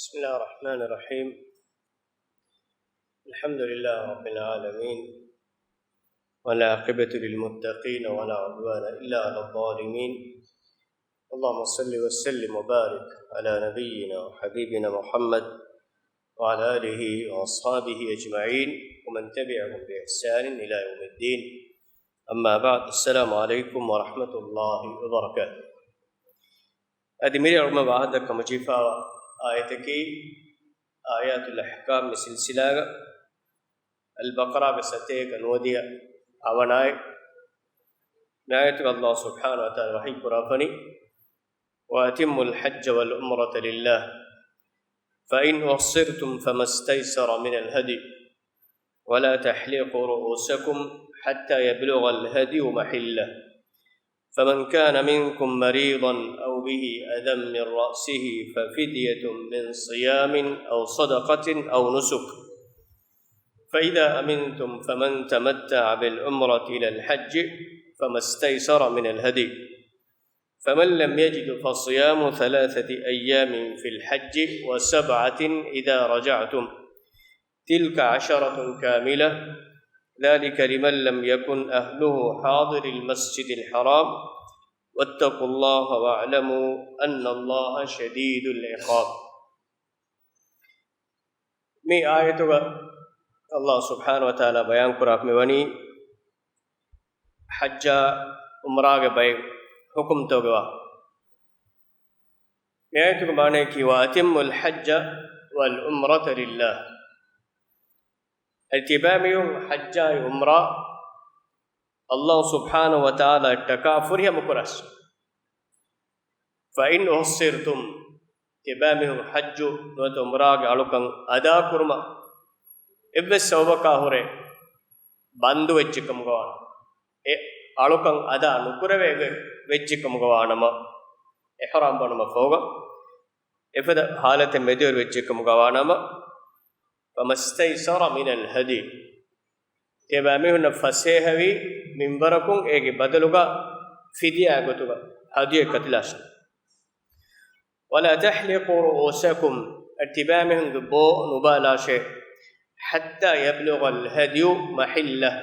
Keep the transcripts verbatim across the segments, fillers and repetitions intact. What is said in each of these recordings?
بسم الله الرحمن الرحيم. الحمد لله رب العالمين، والعاقبة للمتقين، ولا عدوان إلا على الظالمين. اللهم صل وسلم وبارك على نبينا وحبيبنا محمد وعلى آله وأصحابه أجمعين ومن تبعهم بإحسان إلى يوم الدين. أما بعد، السلام عليكم ورحمة الله وبركاته. އަދި މިރޭ އަޅުގަނޑުމެން ވާހަކަދައްކަމުން ޖެހިފައިވާ އާޔަތަކީ އާޔާތުލް އަޙްކާމްގެ ސިލްސިލާގަ އަލްބަޤަރާގެ ސަތޭކަ ނުވަދިހަ ހަވަނަ އާޔަތް. މި އާޔަތުގަ ﷲ ސުބްޙާނަހޫ ވަތަޢާލާ ވަޙީ ކުރާފަނީ، وأتموا الحج والعمرة لله، فإن أحصرتم فما استيسر من الهدي، ولا تحلقوا رؤوسكم حتى يبلغ الهدي محله، فمن كان منكم مريضا أو به أذى من رأسه ففدية من صيام أو صدقة أو نسك، فإذا أمنتم فمن تمتع بالعمرة إلى الحج فما استيسر من الهدي، فمن لم يجد فصيام ثلاثة أيام في الحج وسبعة إذا رجعتم، تلك عشرة كاملة، ذلك لمن لم يكن أهله حاضري المسجد الحرام، واتقوا الله واعلموا أن الله شديد العقاب. މި އާޔަތުގަ ﷲ ސުބްޙާނަހޫ ވަތަޢާލާ ބަޔާންކުރާ މިވަނީ ޙައްޖާ ޢުމްރާގެ ބައެއް ޙުކުމްތަކުގެ ވާހަކަ. މި އާޔަތުގެ މާނަޔަކީ، وأتموا الحج والعمرة لله. އަދި ތިބާމީހުން ޙައްޖާއި ޢުމްރާ ﷲ ސުބްޙާނަހޫ ވަތަޢާލާއަށްޓަކާ ފުރިހަމަ ކުރާށި. فإن أحصرتم، ތިބާމީހުން ޙައްޖު ނުވަތަ ޢުމްރާގެ އަޅުކަން އަދާކުރުމަށް އެއްވެސް ސަބަބަކާ ހުރެ ބަންދު ވެއްޖެކަމުގަވާނަމަ، އެ އަޅުކަން އަދާ ނުކުރެވޭ ވެއްޖެކަމުގަވާނަމަ، އިޙްރާމް ބަނުމަށް ފަހުގަ އެފަދަ ހާލަތެއް މެދުވެރި ވެއްޖެކަމުގަވާނަމަ، فما استيسر من الهدي، ތިބާމީހުންނަށް ފަސޭހަވީ މިންވަރަކުން އޭގެ ބަދަލުގަ ފިދިޔާ ގޮތުގަ ހަދުޔަ ކަތިލާށި. ولا تحلقوا رؤوسكم، އަދި ތިބާމީހުންގެ ބޯ ނުބާލާށޭ، حتى يبلغ الهدي محله،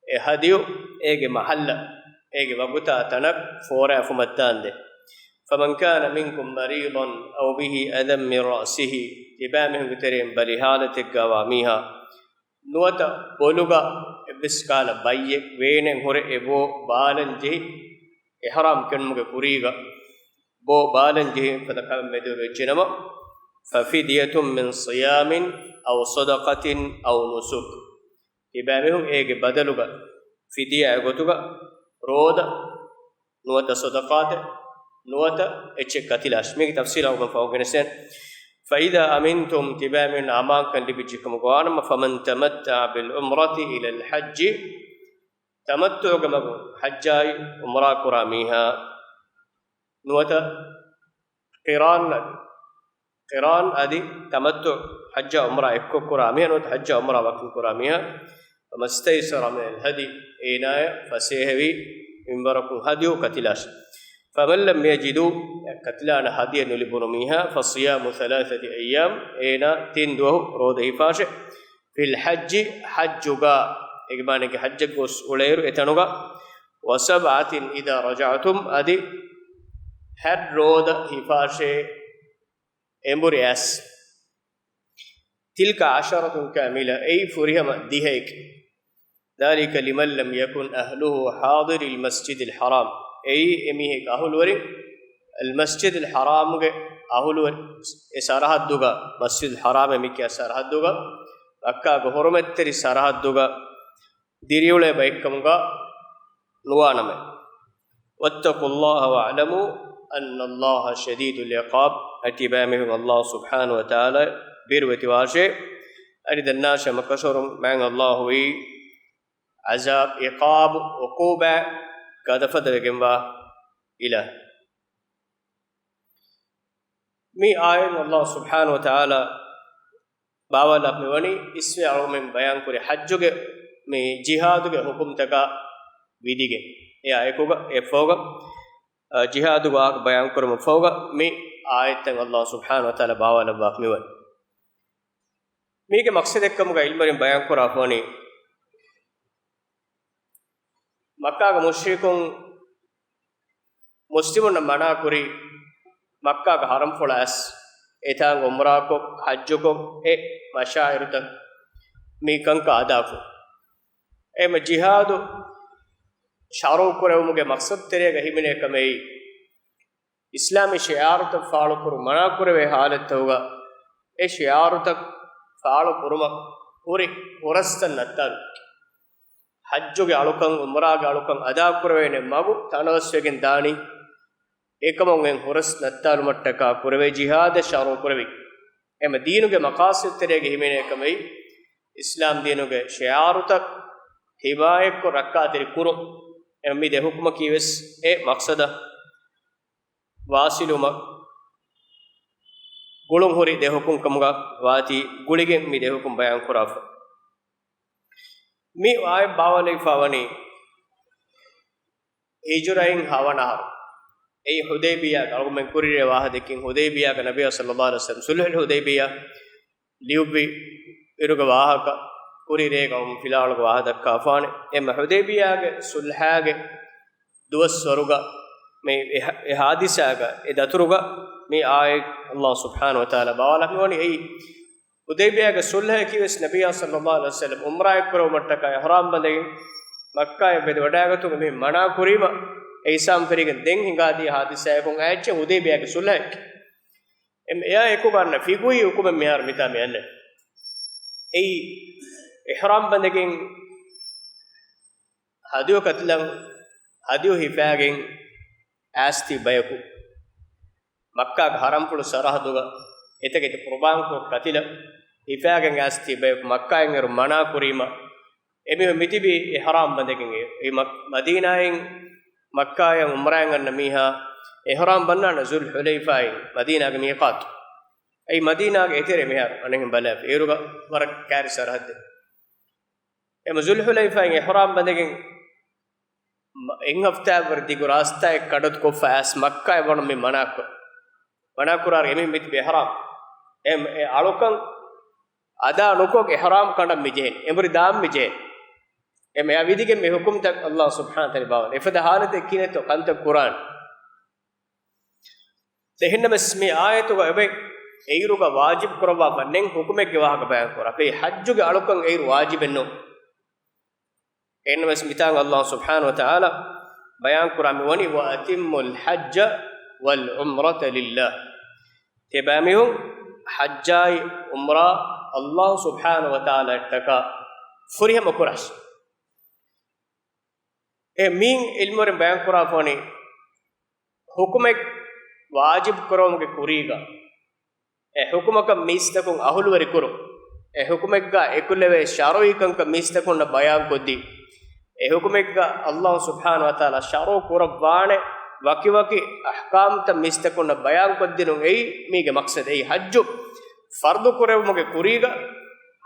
އެ ހަދިޔު އޭގެ މަޙައްލަށް، އޭގެ ވަގުތާ ތަނަށް ފޯރާފުމަށްދާންދެން. فمن كان منكم مريضا أو به أذى من رأسه، ތިބާމީހުންގެ ތެރެއިން ބަލި ހާލަތެއްގަވާ މީހާ، ނުވަތަ ބޮލުގަ އެއްވެސް ކަހަލަ ބައްޔެއް ވޭނެއް ހުރެ އެ ބޯ ބާލަން ޖެހި، އިޙްރާމް ކެނޑުމުގެ ކުރީގަ ބޯ ބާލަން ޖެހި ފަދަ ކަމެއް މެދުވެއްޖެނަމަ، ففدية من صيام أو صدقة أو نسك، ތިބާމީހުން އޭގެ ބަދަލުގަ ފިދިޔާ ގޮތުގަ ރޯދަ ނުވަތަ ޞަދަޤާތެއް ނުވަތަ އެއްޗެއް ކަތިލާށި. މީގެ ތަފްޞީލު އަޅުގަނޑު ފަހުގަ ގެނެސްދޭނެ. فإذا أمنتم، ތިބާމީހުން އަމާންކަން ލިބިއްޖެކަމުގަވާނަމަ، فمن تمتع بالعمرة إلى الحج، ތަމައްތުޢުގެ މަގުން ޙައްޖާއި ޢުމްރާ ކުރާ މީހާ، ނުވަތަ ޤިރާން، ޤިރާން އަދި ތަމައްތުޢު، ޙައްޖާ ޢުމްރާ އެއްކޮށް ކުރާ މީހާ، ނުވަތަ ޙައްޖާ ޢުމްރާ ވަކިން ކުރާ މީހާ، فما استيسر من الهدي، އޭނާޔަށް ފަސޭހަވީ މިންވަރަކުން ހަދިޔު ކަތިލާށި. فمن لم يجد، ކަތިލާނެ ހަދިޔެއް ނުލިބުނު މީހާ، فصيام ثلاثة أيام، އޭނާ ތިން ދުވަހު ރޯދަ ހިފާށެ، في الحج، ޙައްޖުގަ، އޭގެ މާނައަކީ ޙައްޖަށް ގޮސް އުޅޭއިރު އެތަނުގަ، وسبعة إذا رجعتم، އަދި ހަތް ރޯދަ ހިފާށޭ އެނބުރި އައިސް. تلك عشرة كاملة، އެއީ ފުރިހަމަ ދިހައެކޭ. ذلك لمن لم يكن أهله حاضري المسجد الحرام، އެއީ އެމީހެއްގެ އަހުލުވެރިން އަލްމަސްޖިދުލް ޙަރާމުގެ އަހުލުވެރި، އެ ސަރަޙައްދުގަ، މަސްޖިދުލް ޙަރާމޭ މިކިޔާ ސަރަޙައްދުގަ، މައްކާގެ ޙުރުމަތްތެރި ސަރަޙައްދުގަ ދިރިއުޅޭ ބައެއްކަމުގަ ނުވާނަމޭ. واتقوا الله واعلموا أن الله شديد العقاب، އަދި ތިބާމީހުން ﷲ ސުބްޙާނަހޫ ވަތަޢާލާ ބިރުވެތިވާށޭ. އަދި ދަންނާށޭ މައްކަށުވަރުން މާތް ﷲ ވީ ޢަޒާބް، ޢިޤާބް، ޢުޤޫބާތް ގަދަފަދަ ވެގެންވާ އިލާހު. މި އާޔަތް ﷲ ސުބްޙާނަހޫ ވަތަޢާލާ ބާވާލާ މިވަނީ އިސްވެ އަޅުގަނޑުމެން ބަޔާންކުރި ޙައްޖުގެ މި ޖިހާދުގެ ޙުކުމްތަކާ ވިދިގެން. އެއާ އެކުގަ، އެއަށްފަހުގަ، އަ، ޖިހާދުގެ ވާހަކަ ބަޔާންކުރުމަށްފަހުގަ މި އާޔަތްތައް އަލްލާހު ސުބްޙާނަހު ވަތަޢާލާ ބާވާލައްވާފަ މިވަނީ. މީގެ މަޤްޞަދެއްކަމުގަ ޢިލްމުވެރިން ބަޔާންކުރާފަވަނީ، މައްކާގެ މުޝްރިކުން މުސްލިމުންނަށް މަނާކުރި، މައްކާގެ ޙަރަމްފުޅަށް އައިސް އެތާނގަ ޢުމްރާކޮށް، ޙައްޖުކޮށް، އެ މަޝާޢިރުތައް މި ކަންކަން އަދާކޮށް، އެމަ ޖިހާދު ޝަރުޢުކުރެވުމުގެ މަޤްޞަދު ތެރޭގަ ހިމެނޭ ކަމެއް، އިސްލާމީ ޝިޢާރުތައް ފާޅުކުރުން މަނާކުރެވޭ ޙާލަތްތަކުގަ، އެ ޝިޢާރުތައް ފާޅުކުރުމަށް ހުރި ހުރަސްތައް ނައްތާލު. ޙައްޖުގެ އަޅުކަން، ޢުމްރާގެ އަޅުކަން އަދާކުރެވޭނެ މަގު ތަނަވަސްވެގެން ދާނީ، އެކަމުން ހުރަސް ނައްތާލުމަށްޓަކާ ކުރެވޭ ޖިހާދެއް ޝަރުޢުކުރެވި. އެމަ ދީނުގެ މަޤާޞިދު ތެރޭގަ ހިމެނޭ ކަމެއް، އިސްލާމް ދީނުގެ ޝިޢާރުތައް ޙިމާޔަތްކޮށް ރައްކާތެރި ކުރުން. އެމަ މި ދެ ޙުކުމަކީ ވެސް އެ މަޤްޞަދަށް ވާޞިލުވުމަށް ގުޅުން ހުރި ދެ ޙުކުމް ކަމުގަ ވާތީ، ގުޅިގެން މި ދެ ޙުކުމް ބަޔާން ކުރާފަ. މި އާޔަތް ބާވާލެވިފަ ވަނީ ހިޖުރައިން ހަވަނަ އަހަރު. އެއީ ޙުދައިބިއްޔާގެ އަޅުގަނޑުމެން ކުރިރޭ ވާހަކަ ދެއްކިން، ޙުދައިބިއްޔާގަ ނަބިއްޔާ ޞައްލައްލާހު ޢަލައިހި ވަސައްލަމް ޞުލްޙުލް ޙުދައިބިއްޔާ ލިޔުއްވި އިރުގެ ވާހަކަ ކުރި ރޭގަ އަޅުގަނޑު ފިލާވަޅުގެ ވާހަކަ ދައްކާފާނެ. އެމަ ޙުދައިބިއްޔާގެ ޞުލްޙާގެ ދުވަސްވަރުގަ މި އެ ޙަ-، އެ ޙާދިސާގަ އެ ދަތުރުގަ މި އާޔަތް އަލްލާހު ސުބްޙާނަހު ވަތަޢާލާ ބާވާލަ މިވަނީ އެއީ ޙުދައިބިއްޔާގެ ޞުލްޙައަކީ ވެސް ނަބިއްޔާ ޞައްލައްލާހު ޢަލައިހި ވަސައްލަމް ޢުމްރާއެއް ކުރެވުމަށްޓަކާ އިޙްރާމް ބަނދެގެން މައްކާއަށް ވެދެ ވަޑައިގަތުމުގެ މި މަނާ ކުރީމަ އެ އިޙްސާން ފެރިގެން ދެން ހިނގާދިޔަ ޙާދިސާއަކުން އައިއްޗެއް ޙުދައިބިއްޔާގެ ޞުލްޙައެކޭ. އެމް އެއާ އެކުގަ އަންނަ ފިޤުހީ ޙުކުމެއް މިހާރު މިތާ މި އަންނަނީ. އެއީ އިޙްރާމް ބަނދެގެން ހަދްޔު ކަތިލަން، ހަދްޔު ހިފާގެން އައިސްތި ބަޔަކު، މައްކާގެ ޙަރަމްފުޅު ސަރަޙައްދުގަ އެތަކެތި ޤުރުބާންކޮށް ކަތިލަށް ހިފާގެން އައިސްތި ބަޔަކު މައްކާއިން އޭރު މަނާ ކުރީމަ، އެމީހުން މިތިބީ އިޙްރާމް ބަނދެގެން. އެ، އެ މަ-، މަދީނާއިން މައްކާޔަށް ޢުމްރާއިން އަންނަ މީހާ އިޙްރާމް ބަންނާނެ ޛުލްޙުލައިފާއިން، މަދީނާގެ މީޤާތު. އެއީ މަދީނާގެ އެތެރެ މިހާރު އަނެއްހެން ބަލާފި އޭރުގަ ވަރަށް ކާރި ސަރަޙައްދެއް. އެމަ ޒުލްޙުލައިފާއިން އިޙްރާމް ބަނދެގެން މަ-، އެއް ހަފްތާއަށްވުރެ ދިގު ރާސްތާއެއް ކަޑައުތުކޮށްފަ އައިސް މައްކާއަށް ވަނުން މި މަނާކުރ-، މަނާކުރާ އެމީހުން މިތިބި އިޙްރާމް. އެމް-، އެ އަޅުކަން އަދާ ނުކޮށް އިޙްރާމް ކަނޑަން މިޖެހެނީ. އެނބުރި ދާން މިޖެހެނީ. އެމް އެއާ ވިދިގެން މި ޙުކުމްތައް އަލްލާހު ސުބްޙާނަހު ވަތަޢާލާ ބާވާލި. އެފަދަ ޙާލަތެއް ކިހިނެއްތޯ ކަންތައް ކުރާނީ. އެހެންނަމަސް މި އާޔަތުގަ އެބަ އެއިރުގަ ވާޖިބް ކުރައްވާފަ ނެތް ޙުކުމެއްގެ ވާހަކަ ބަޔާން ކުރާ. އެއީ ޙައްޖުގެ އަޅުކަން އެއިރު ވާޖިބެއް ނޫން. އެހެންނަމަސް މިތާނގަ އަލްލާހު ސުބްޙާނަހު ވަތަޢާލާ ބަޔާން ކުރާ މިވަނީ، "وَأَتِمُّوا الْحَجَّ وَالْعُمْرَةَ لِلَّهِ." ތިޔަބައިމީހުން ޙައްޖާއި ޢުމްރާ އަލްލާހު ސުބްޙާނަހު ވަތަޢާލާއަށްޓަކާ ފުރިހަމަ ކުރާށި. އެ މީން ޢިލްމުވެރިން ބަޔާން ކުރާފަވަނީ، ޙުކުމެއް ވާޖިބް ކުރުމުގެ ކުރީގަ، އެ ޙުކުމަކަށް މީސްތަކުން އަހުލުވެރި ކުރުން، އެ ޙުކުމެއްގަ އެކުލެވޭ ޝަރުޢީ ކަންކަން މީސްތަކުންނަށް ބަޔާންކޮށްދީ، އެ ޙުކުމެއްގަ އަލްލާހު ސުބްޙާނަހު ވަތަޢާލާ ޝަރުޢު ކުރައްވާނެ ވަކިވަކި އަޙްކާމްތައް މީސްތަކުންނަށް ބަޔާންކޮށްދިނުން އެއީ މީގެ މަޤްޞަދު. އެއީ ޙައްޖު ފަރްޟު ކުރެވުމުގެ ކުރީގަ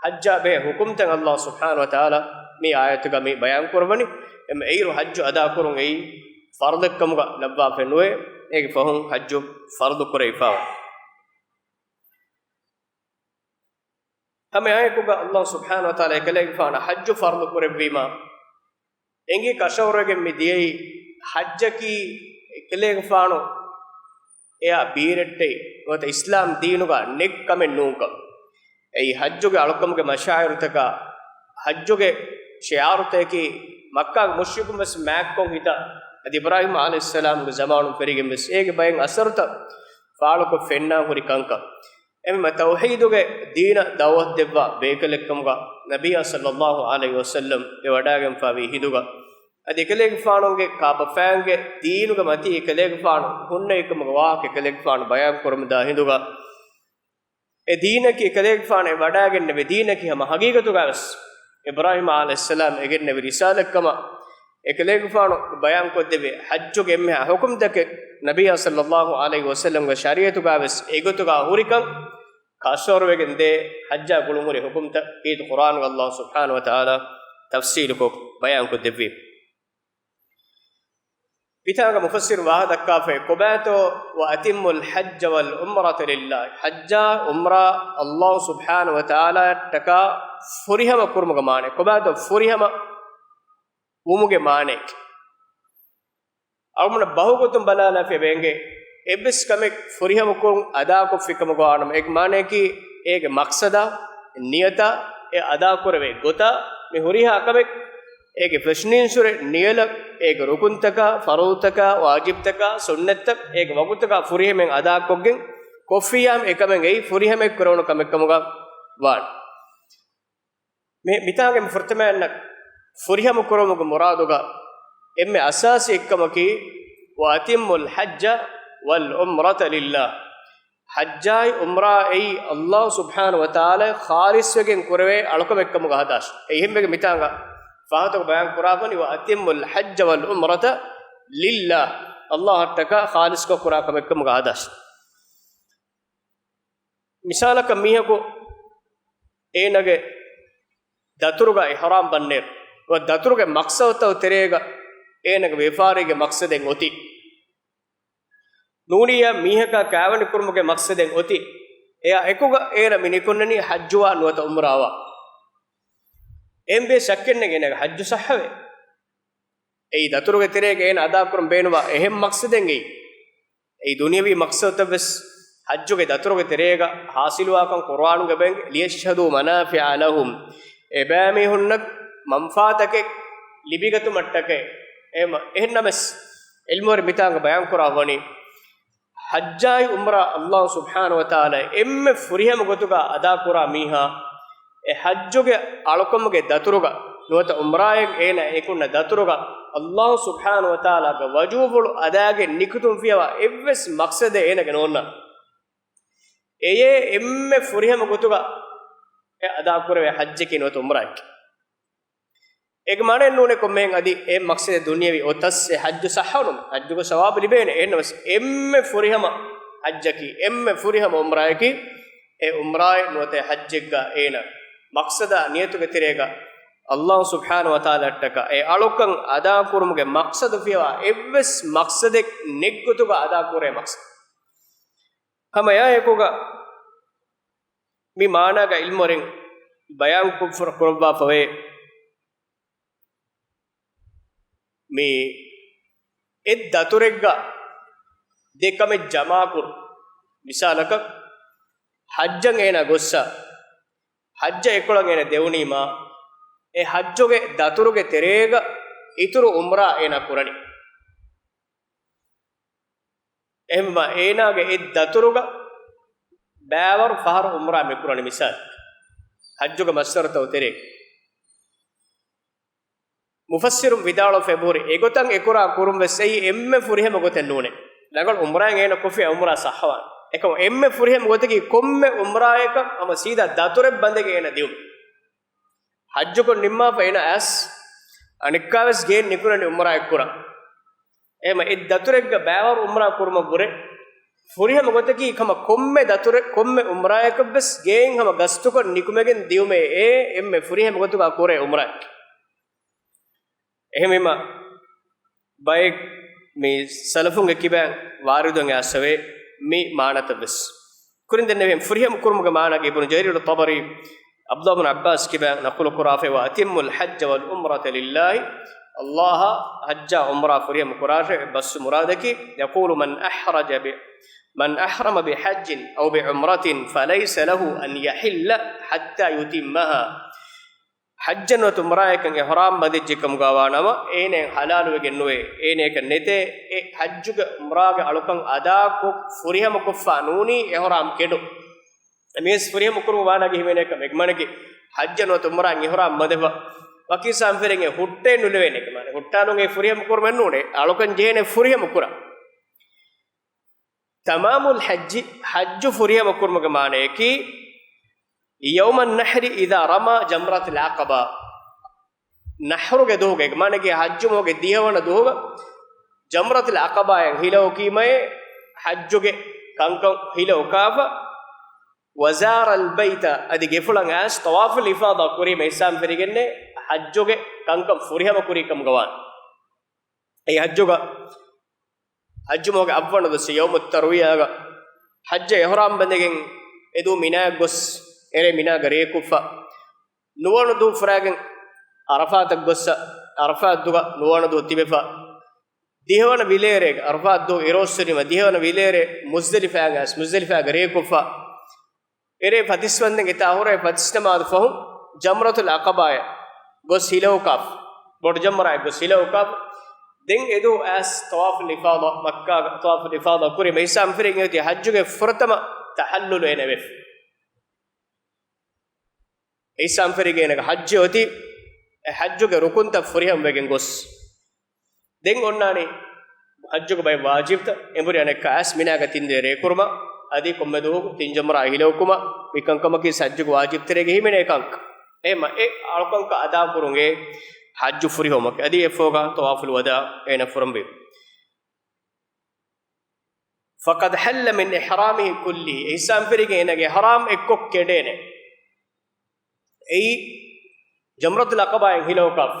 ޙައްޖާ ބެހޭ ޙުކުމްތައް އަލްލާހު ސުބްޙާނަހު ވަތަޢާލާ މި އާޔަތުގަ މި ބަޔާން ކުރައްވަނީ. އެމަ އެއިރު ޙައްޖު އަދާކުރުން އެއީ ފަރްޟެއްކަމުގަ ލައްވާފައެއް ނުވޭ. އޭގެ ފަހުން ޙައްޖު ފަރްޟު ކުރެވިފައިވާ. ހަމަ އާޔަތުގަ އަލްލާހު ސުބްޙާނަހު ވަތަޢާލާ އެކަލޭގެފާނަށް ޙައްޖު ފަރްޟު ކުރެއްވީމާ، އެނގި ކަށަވަރުވެގެން މި ދިޔައީ ޙައްޖަކީ އެކަލޭގެފާނު އެއާ ބީރެއްޓެއް ނުވަތަ އިސްލާމް ދީނުގަ ނެތް ކަމެއް ނޫންކަން. އެއީ ޙައްޖުގެ އަޅުކަމުގެ މަޝާޢިރުތަކާ، ޙައްޖުގެ ޝިޢާރުތަކަކީ މައްކާގެ މުޝްރިކުން ވެސް މާތްކޮށް ހިތަށް އަދި އިބްރާހީމް ޢަލައިހިއްސަލާމްގެ ޒަމާނުން ފެރިގެން ވެސް އޭގެ ބައެއް އަސަރުތައް ފާޅުކޮށް ފެންނާން ހުރި ކަންކަން. އެމަ ތައުޙީދުގެ ދީނަށް ދަޢުވަތު ދެއްވާ ބޭކަލެއްކަމުގަ ނަބިއްޔާ ޞައްލައްލާހު ޢަލައިހި ވަސައްލަމް އެ ވަޑައިގެންފާވީ ހިނދުގަ، އަދި އެކަލޭގެފާނުގެ ކާބަފައިންގެ ދީނުގެ މަތީ އެކަލޭގެފާނު ހުންނެވިކަމުގެ ވާހަކަ އެކަލޭގެފާނު ބަޔާން ކުރަމުންދާ ހިނދުގަ، އެ ދީނަކީ އެކަލޭގެފާނު އެ ވަޑައިގެންނެވި ދީނަކީ ހަމަ ޙަޤީޤަތުގަވެސް އިބްރާހީމް ޢަލައިހިއްސަލާމް އެ ގެންނެވި ރިސާލަތްކަމަށް އެކަލޭގެފާނު ބަޔާންކޮށްދެއްވި ޙައްޖުގެ އެންމެހާ ޙުކުމްތަކެއް ނަބިއްޔާ ޞައްލައްލާހު ޢަލައިހި ވަސައްލަމްގެ ޝަރީޢަތުގަވެސް އެގޮތުގަ ހުރިކަން ކަށަވަރުވެގެން ދޭ ޙައްޖާ ގުޅުންހުރި ޙުކުމްތައް ކީރިތި ޤުރްއާނުގަ އަލްލާހު ސުބްޙާނަހު ވަތަޢާލާ ތަފްޞީލުކޮށް ބަޔާންކޮށްދެއްވީ. މިތާގަ މުފައްސިރު ވާހަ ދައްކާފައި ކޮބާތޯ، "وأتموا الحج والعمرة لله"، ޙައްޖާއި ޢުމްރާ ﷲ ސުބްޙާނަހޫ ވަތަޢާލާއަށްޓަކާ ފުރިހަމަ ކުރުމުގެ މާނަ ކޮބާތޯ؟ ފުރިހަމަ ވުމުގެ މާނައެކޭ. އަޅުގަނޑު ބަހުގޮތުން ބަލާލާފައި ވޭނގެ އެއްވެސް ކަމެއް ފުރިހަމަކުރުން އަދާކޮށްފި ކަމުގަ ވާނަމަ، އޭގެ މާނައަކީ އޭގެ މަޤްޞަދާ، ނިޔަތާ، އެ އަދާކުރެވޭ ގޮތާ، މި ހުރިހާ ކަމެއް އޭގެ ފެށުނީންސުރެ ނިޔަލަށް، އޭގެ ރުކުންތަކާ، ފަރުޟުތަކާ، ވާޖިބްތަކާ، ސުންނަތްތައް އޭގެ ވަގުތުތަކާ ފުރިހަމައިން އަދާކޮށްގެން ކޮށްފިއްޔާމު އެކަމެއް އެއީ ފުރިހަމައެއް ކުރެވުނު ކަމެއް ކަމުގަ ވާނެ. މި، މިތާގެ މި ފުރަތަމައަންނަށް ފުރިހަމަ ކުރުމުގެ މުރާދުގަ އެންމެ އަސާސީ އެއްކަމަކީ، "وأتموا الحج والعمرة لله". ޙައްޖާއި ޢުމްރާ އެއީ ﷲ ސުބްޙާނަހޫ ވަތަޢާލާ ޚާލިޞްވެގެން ކުރެވޭ އަޅުކަމެއްކަމުގަ ހަދާށި. އެ އެހެންވެގެން މިތާނގަ ފާހަތަކު ބަޔާން ކުރާފަނި، "وأتموا الحج والعمرة لله". ﷲ އަށްޓަކާ ޚާލިޞްކޮށް ކުރާ ކަމެއްކަމުގަ ހަދާށި. މިސާލަކަށް މީހަކު އޭނަގެ ދަތުރުގަ އިޙްރާމް ބަންނޭރު، ދަތުރުގެ މަޤްޞަދުތައް ތެރޭގަ އޭނަގެ ވިޔަފާރީގެ މަޤްޞަދެއް އޮތީ، ނޫނިއްޔާ މީހަކާ ކާވެނި ކުރުމުގެ މަޤްޞަދެއް އޮތީ، އެއާ އެކުގަ އޭނަ މި ނިކުންނަނީ ޙައްޖުވާ ނުވަތަ ޢުމްރާވާ. އެހެންވެ ޝައްކެއްނެތް އޭނަގެ ޙައްޖު ޞައްޙަވޭ. އެއީ ދަތުރުގެ ތެރޭގަ އޭނަ އަދާކުރަން ބޭނުންވާ އެހެން މަޤްޞަދެއް އެއީ. އެއީ ދުނިޔަވީ މަޤްޞަދުތައްވެސް ޙައްޖުގެ ދަތުރުގެ ތެރޭގަ ޙާޞިލުވާކަން ޤުރުއާނުގެ ބައެއް، "لِيَشْهَدُوا مَنَافِعَ لَهُمْ". އެބައިމީހުންނަށް މަންފާތަކެއް ލިބިގަތުމަށްޓަކައި. އެހެން، އެހެންނަމަވެސް، ޢިލްމުވެރިން މިތާނގަ ބަޔާންކުރާ ވަނީ، ޙައްޖާއި ޢުމްރާ ﷲ ސުބްޙާނަހޫ ވަތަޢާލާ އެންމެ ފުރިހަމަ ގޮތުގަ އަދާކުރާ މީހާ، އެ ޙައްޖުގެ އަޅުކަމުގެ ދަތުރުގަ ނުވަތަ ޢުމްރާއަށް އޭނަ އެކުންނަ ދަތުރުގަ ﷲ ސުބްޙާނަހޫ ވަތަޢާލާގެ ވަޖޫފުޅު އަދާގެން ނިކުތުން ފިޔަވާ އެއްވެސް މަޤްޞަދެއް އޭނަގެ ނޯންނާނެ. އެޔޭ އެންމެ ފުރިހަމަ ގޮތުގަ އެ އަދާކުރެވޭ ޙައްޖަކީ ނުވަތަ ޢުމްރާއަކީ. އޭގެ މާނައެއް ނޫނޭ ކޮންމެހެން އަދި އެ މަޤްޞަދެއް ދުނިޔަވީ އޮތަސް އެ ޙައްޖު ޞައްޙަވުނު، ޙައްޖުގެ ޘަވާބު ލިބޭނެ. އެހެންނަމަވެސް އެންމެ ފުރިހަމަ ޙައްޖަކީ، އެންމެ ފުރިހަމަ ޢުމްރާއަކީ، އެ ޢުމްރާއެއް ނުވަތަ ޙައްޖެއްގަ އޭނަ މަޤްޞަދާ ނިޔަތުގެ ތެރޭގަ ﷲ ސުބްޙާނަހޫ ވަތަޢާލާއަށްޓަކާ އެ އަޅުކަން އަދާކުރުމުގެ މަޤްޞަދު ފިޔަވާ އެއްވެސް މަޤްޞަދެއް ނެތްގޮތުގަ އަދާކުރޭ މަޤްޞަދު. ހަމަ އެއާއެކުގަ މި މާނާގަ ޢިލްމުވެރިން ބަޔާން ކުރ-، ކުރައްވާފަވޭ، މި އެއް ދަތުރެއްގަ ދެ ކަމެއް ޖަމާކުރު. މިސާލަކަށް، ޙައްޖަށް އޭނާ ގޮއްސަ، ޙައްޖަށް އެކޮޅަށް އޭނާ ދެވުނީމާ، އެ ޙައްޖުގެ ދަތުރުގެ ތެރޭގަ އިތުރު ޢުމްރާ އޭނާ ކުރަނީ. އެހެންވީމާ އޭނާގެ އެއް ދަތުރުގަ ބައިވަރު ފަހަރު ޢުމްރާ މި ކުރަނީ މިސާލަކަށް، ޙައްޖުގެ މައްސަރުތައް ތެރޭގަ. މުފައްސިރުން ވިދާޅުވެފަ އެބަހުރި، އެގޮތަށް އެކުރާ ކުރުން ވެސް އެއީ އެންމެ ފުރިހަމަ ގޮތެއް ނޫނޭ. ރަނގަޅު ޢުމްރާއެއް އޭނަ ކޮށްފި ޢުމްރާ ޞައްޙަވާނެ. އެކަމު އެންމެ ފުރިހަމަ ގޮތަކީ ކޮންމެ ޢުމްރާއަކަށް ހަމަ ސީދާ ދަތުރެއް ބަނދެގެން އޭނަ ދިއުން. ޙައްޖުކޮށް ނިންމާފަ އޭނަ އައިސް އަނެއްކާވެސް ގެއިން ނިކުންނަނީ ޢުމްރާއެއް ކުރަން. އެހެންވީމާ އެއް ދަތުރެއްގަ ބައިވަރު ޢުމްރާ ކުރުމަށްވުރެ ފުރިހަމަ ގޮތަކީ ހަމަ ކޮންމެ ދަތުރެއް، ކޮންމެ ޢުމްރާއަކަށްވެސް ގެއިން ހަމަ ގަސްތުކޮށް ނިކުމެގެން ދިއުމޭ އެ އެންމެ ފުރިހަމަ ގޮތުގަ ކުރޭ ޢުމްރާއަކީ. އެހެންވީމާ ބައެއް މި ސަލަފުންގެ ކިބައިން ވާރިދުވެ އައިސްފަވޭ މި މާނަތައްވެސް. ކުރިން ދެންނެވި ފުރިހަމަ ކުރުމުގެ މާނައަކީ އިބްނު ޖަރީރު ޠަބަރީ ޢަބްދުﷲ ބިން ޢައްބާސް ކިބައިން ނަޤުލު ކުރާފައިވާ، "أتموا الحج والعمرة لله". ﷲ އަށް ޙައްޖާ ޢުމްރާ ފުރިހަމަ ކުރާށޭ، ބަސް މުރާދަކީ، "يقول من أحرج ب-، من أحرم بحج أو بعمرة فليس له أن يحل حتى يتمها". ޙައްޖެއް ނުވަތަ ޢުމްރާއަކަށް އިޙްރާމް ބަނދެއްޖެ ކަމުގަ ވާނަމަ، އޭނައަށް ޙަލާލުވެގެން ނުވޭ، އޭނައަކަށް ނެތޭ، އެ ޙައްޖުގެ ޢުމްރާގެ އަޅުކަން އަދާކޮށް ފުރިހަމަކޮށްފަ ނޫނީ އިޙްރާމް ކެނޑުން. އެމީސް ފުރިހަމަ ކުރުމުގެ މާނައަކީ ހިމެނޭ ކަމެއް. އެކަމަކީ ޙައްޖެއް ނުވަތަ ޢުމްރާއަށް އިޙްރާމް ބަނދެފަ ވަކި އިންސާން ފިރިހެން އެ ހުއްޓައެއް ނުލެވޭނެ ކަމަށް. ހުއްޓާލުން އެ ފުރިހަމަ ކުރުމެއް ނޫނޭ. އަޅުކަން ޖެހޭނެ ފުރިހަމަ ކުރަން. تمام الحج، ޙައްޖު ފުރިހަމަ ކުރުމުގެ މާނައަކީ، يوم النحر إذا رمى جمرة العقبة. ނަޙްރުގެ ދުވަހުގައި، މާނައަކީ ޙައްޖު މަހުގެ ދިހަވަނަ ދުވަހުގަ ޖަމްރަތުލް ޢަޤަބާއަށް ހިލަ އުކީމައޭ، ޙައްޖުގެ ކަންކަން ހިލަ އުކާފަ، وزار البيت، އަދި ގެފުޅަށް އައިސް ޠަވާފުލް އިފާޟާ ކުރީމަ އިޙްސާން ފެރިގެންނޭ، ޙައްޖުގެ ކަންކަން ފުރިހަމަ ކުރީ ކަމުގަ ވާނެ. އެ ޙައްޖުގަ ޙައްޖު މަހުގެ އަށްވަނަ ދުވަސް ޔައުމުއް ތަރުވިޔާގަ ޙައްޖަށް އިޙްރާމް ބަނދެގެން އެދުވަހު މިނާއަށް ގޮސް އެރޭ މިނާގަ ރޭކުފަ، ނުވަވަނަ ދުވަހު ފުރާގެން ޢަރަފާތަށް ގޮއްސަ، ޢަރަފާތުގަ ނުވަވަނަ ދުވަހު ތިބެފަ، ދިހަވަނަ ވިލޭރޭގަ، ޢަރަފާތު ދުވަހު އިރުއޮއްސުނީމަ ދިހަވަނަ ވިލޭރޭ މުޒްދަލިފާގަ އައިސް، މުޒްދަލިފާގަ ރޭކުފަ، އެރޭ ފަތިސް ވަންދެން އެތާ ހުރެ ފަތިސް ނަމާދު ފަހު ޖަމްރަތުލް ޢަޤަބާއަށް ގޮސް ހިލައުކާފަ، ބޮޑު ޖަމްރާއަށް ގޮސް ހިލައުކާފަ، ދެން އެދުވަހު އައިސް ޠަވާފުލް އިފާޟާ، މައްކާގަ ޠަވާފުލް އިފާޟާ ކުރި މި އިޙްސާން ފެރިގެން އޮތީ ޙައްޖުގެ ފުރަތަމަ ތަޙައްލުލު އޭނަ ވެފަ. އިޙްސާން ފެރިގެން އޭނަގެ ޙައްޖެއް އޮތީ، އެ ޙައްޖުގެ ރުކުންތައް ފުރިހަމަވެގެން ގޮސް. ދެން އޮންނާނީ ޙައްޖުގެ ބައެއް ވާޖިބްތައް، އެނބުރި އަނެއްކާ އައިސް މިނާގަ ތިން ދުވަހެއް ރޭކުރުމަށް، އަދި ކޮންމެ ދުވަހަކު ތިން ޖަމްރާ ހިލައުކުމަށް، މިކަންކަމަކީ ޙައްޖުގެ ވާޖިބްތެރޭގަ ހިމެނޭ ކަންކަން. އެހެމަ އެ އަޅުކަންކަން އަދާކުރުން އެ ޙައްޖު ފުރިހަމަކީ. އަދި އެއަށްފަހުގަ ޠަވާފުލް ވަދާ އޭނަ ފުރަންވީ. فقد حل من إحرامه كله، އިޙްސާން ފެރިގެން އޭނަގެ އިޙްރާމް އެއްކޮށް ކެނޑޭނެ. އެއީ ޖަމްރަތުލް ޢަޤަބާއިން ހިލައުކާފަ،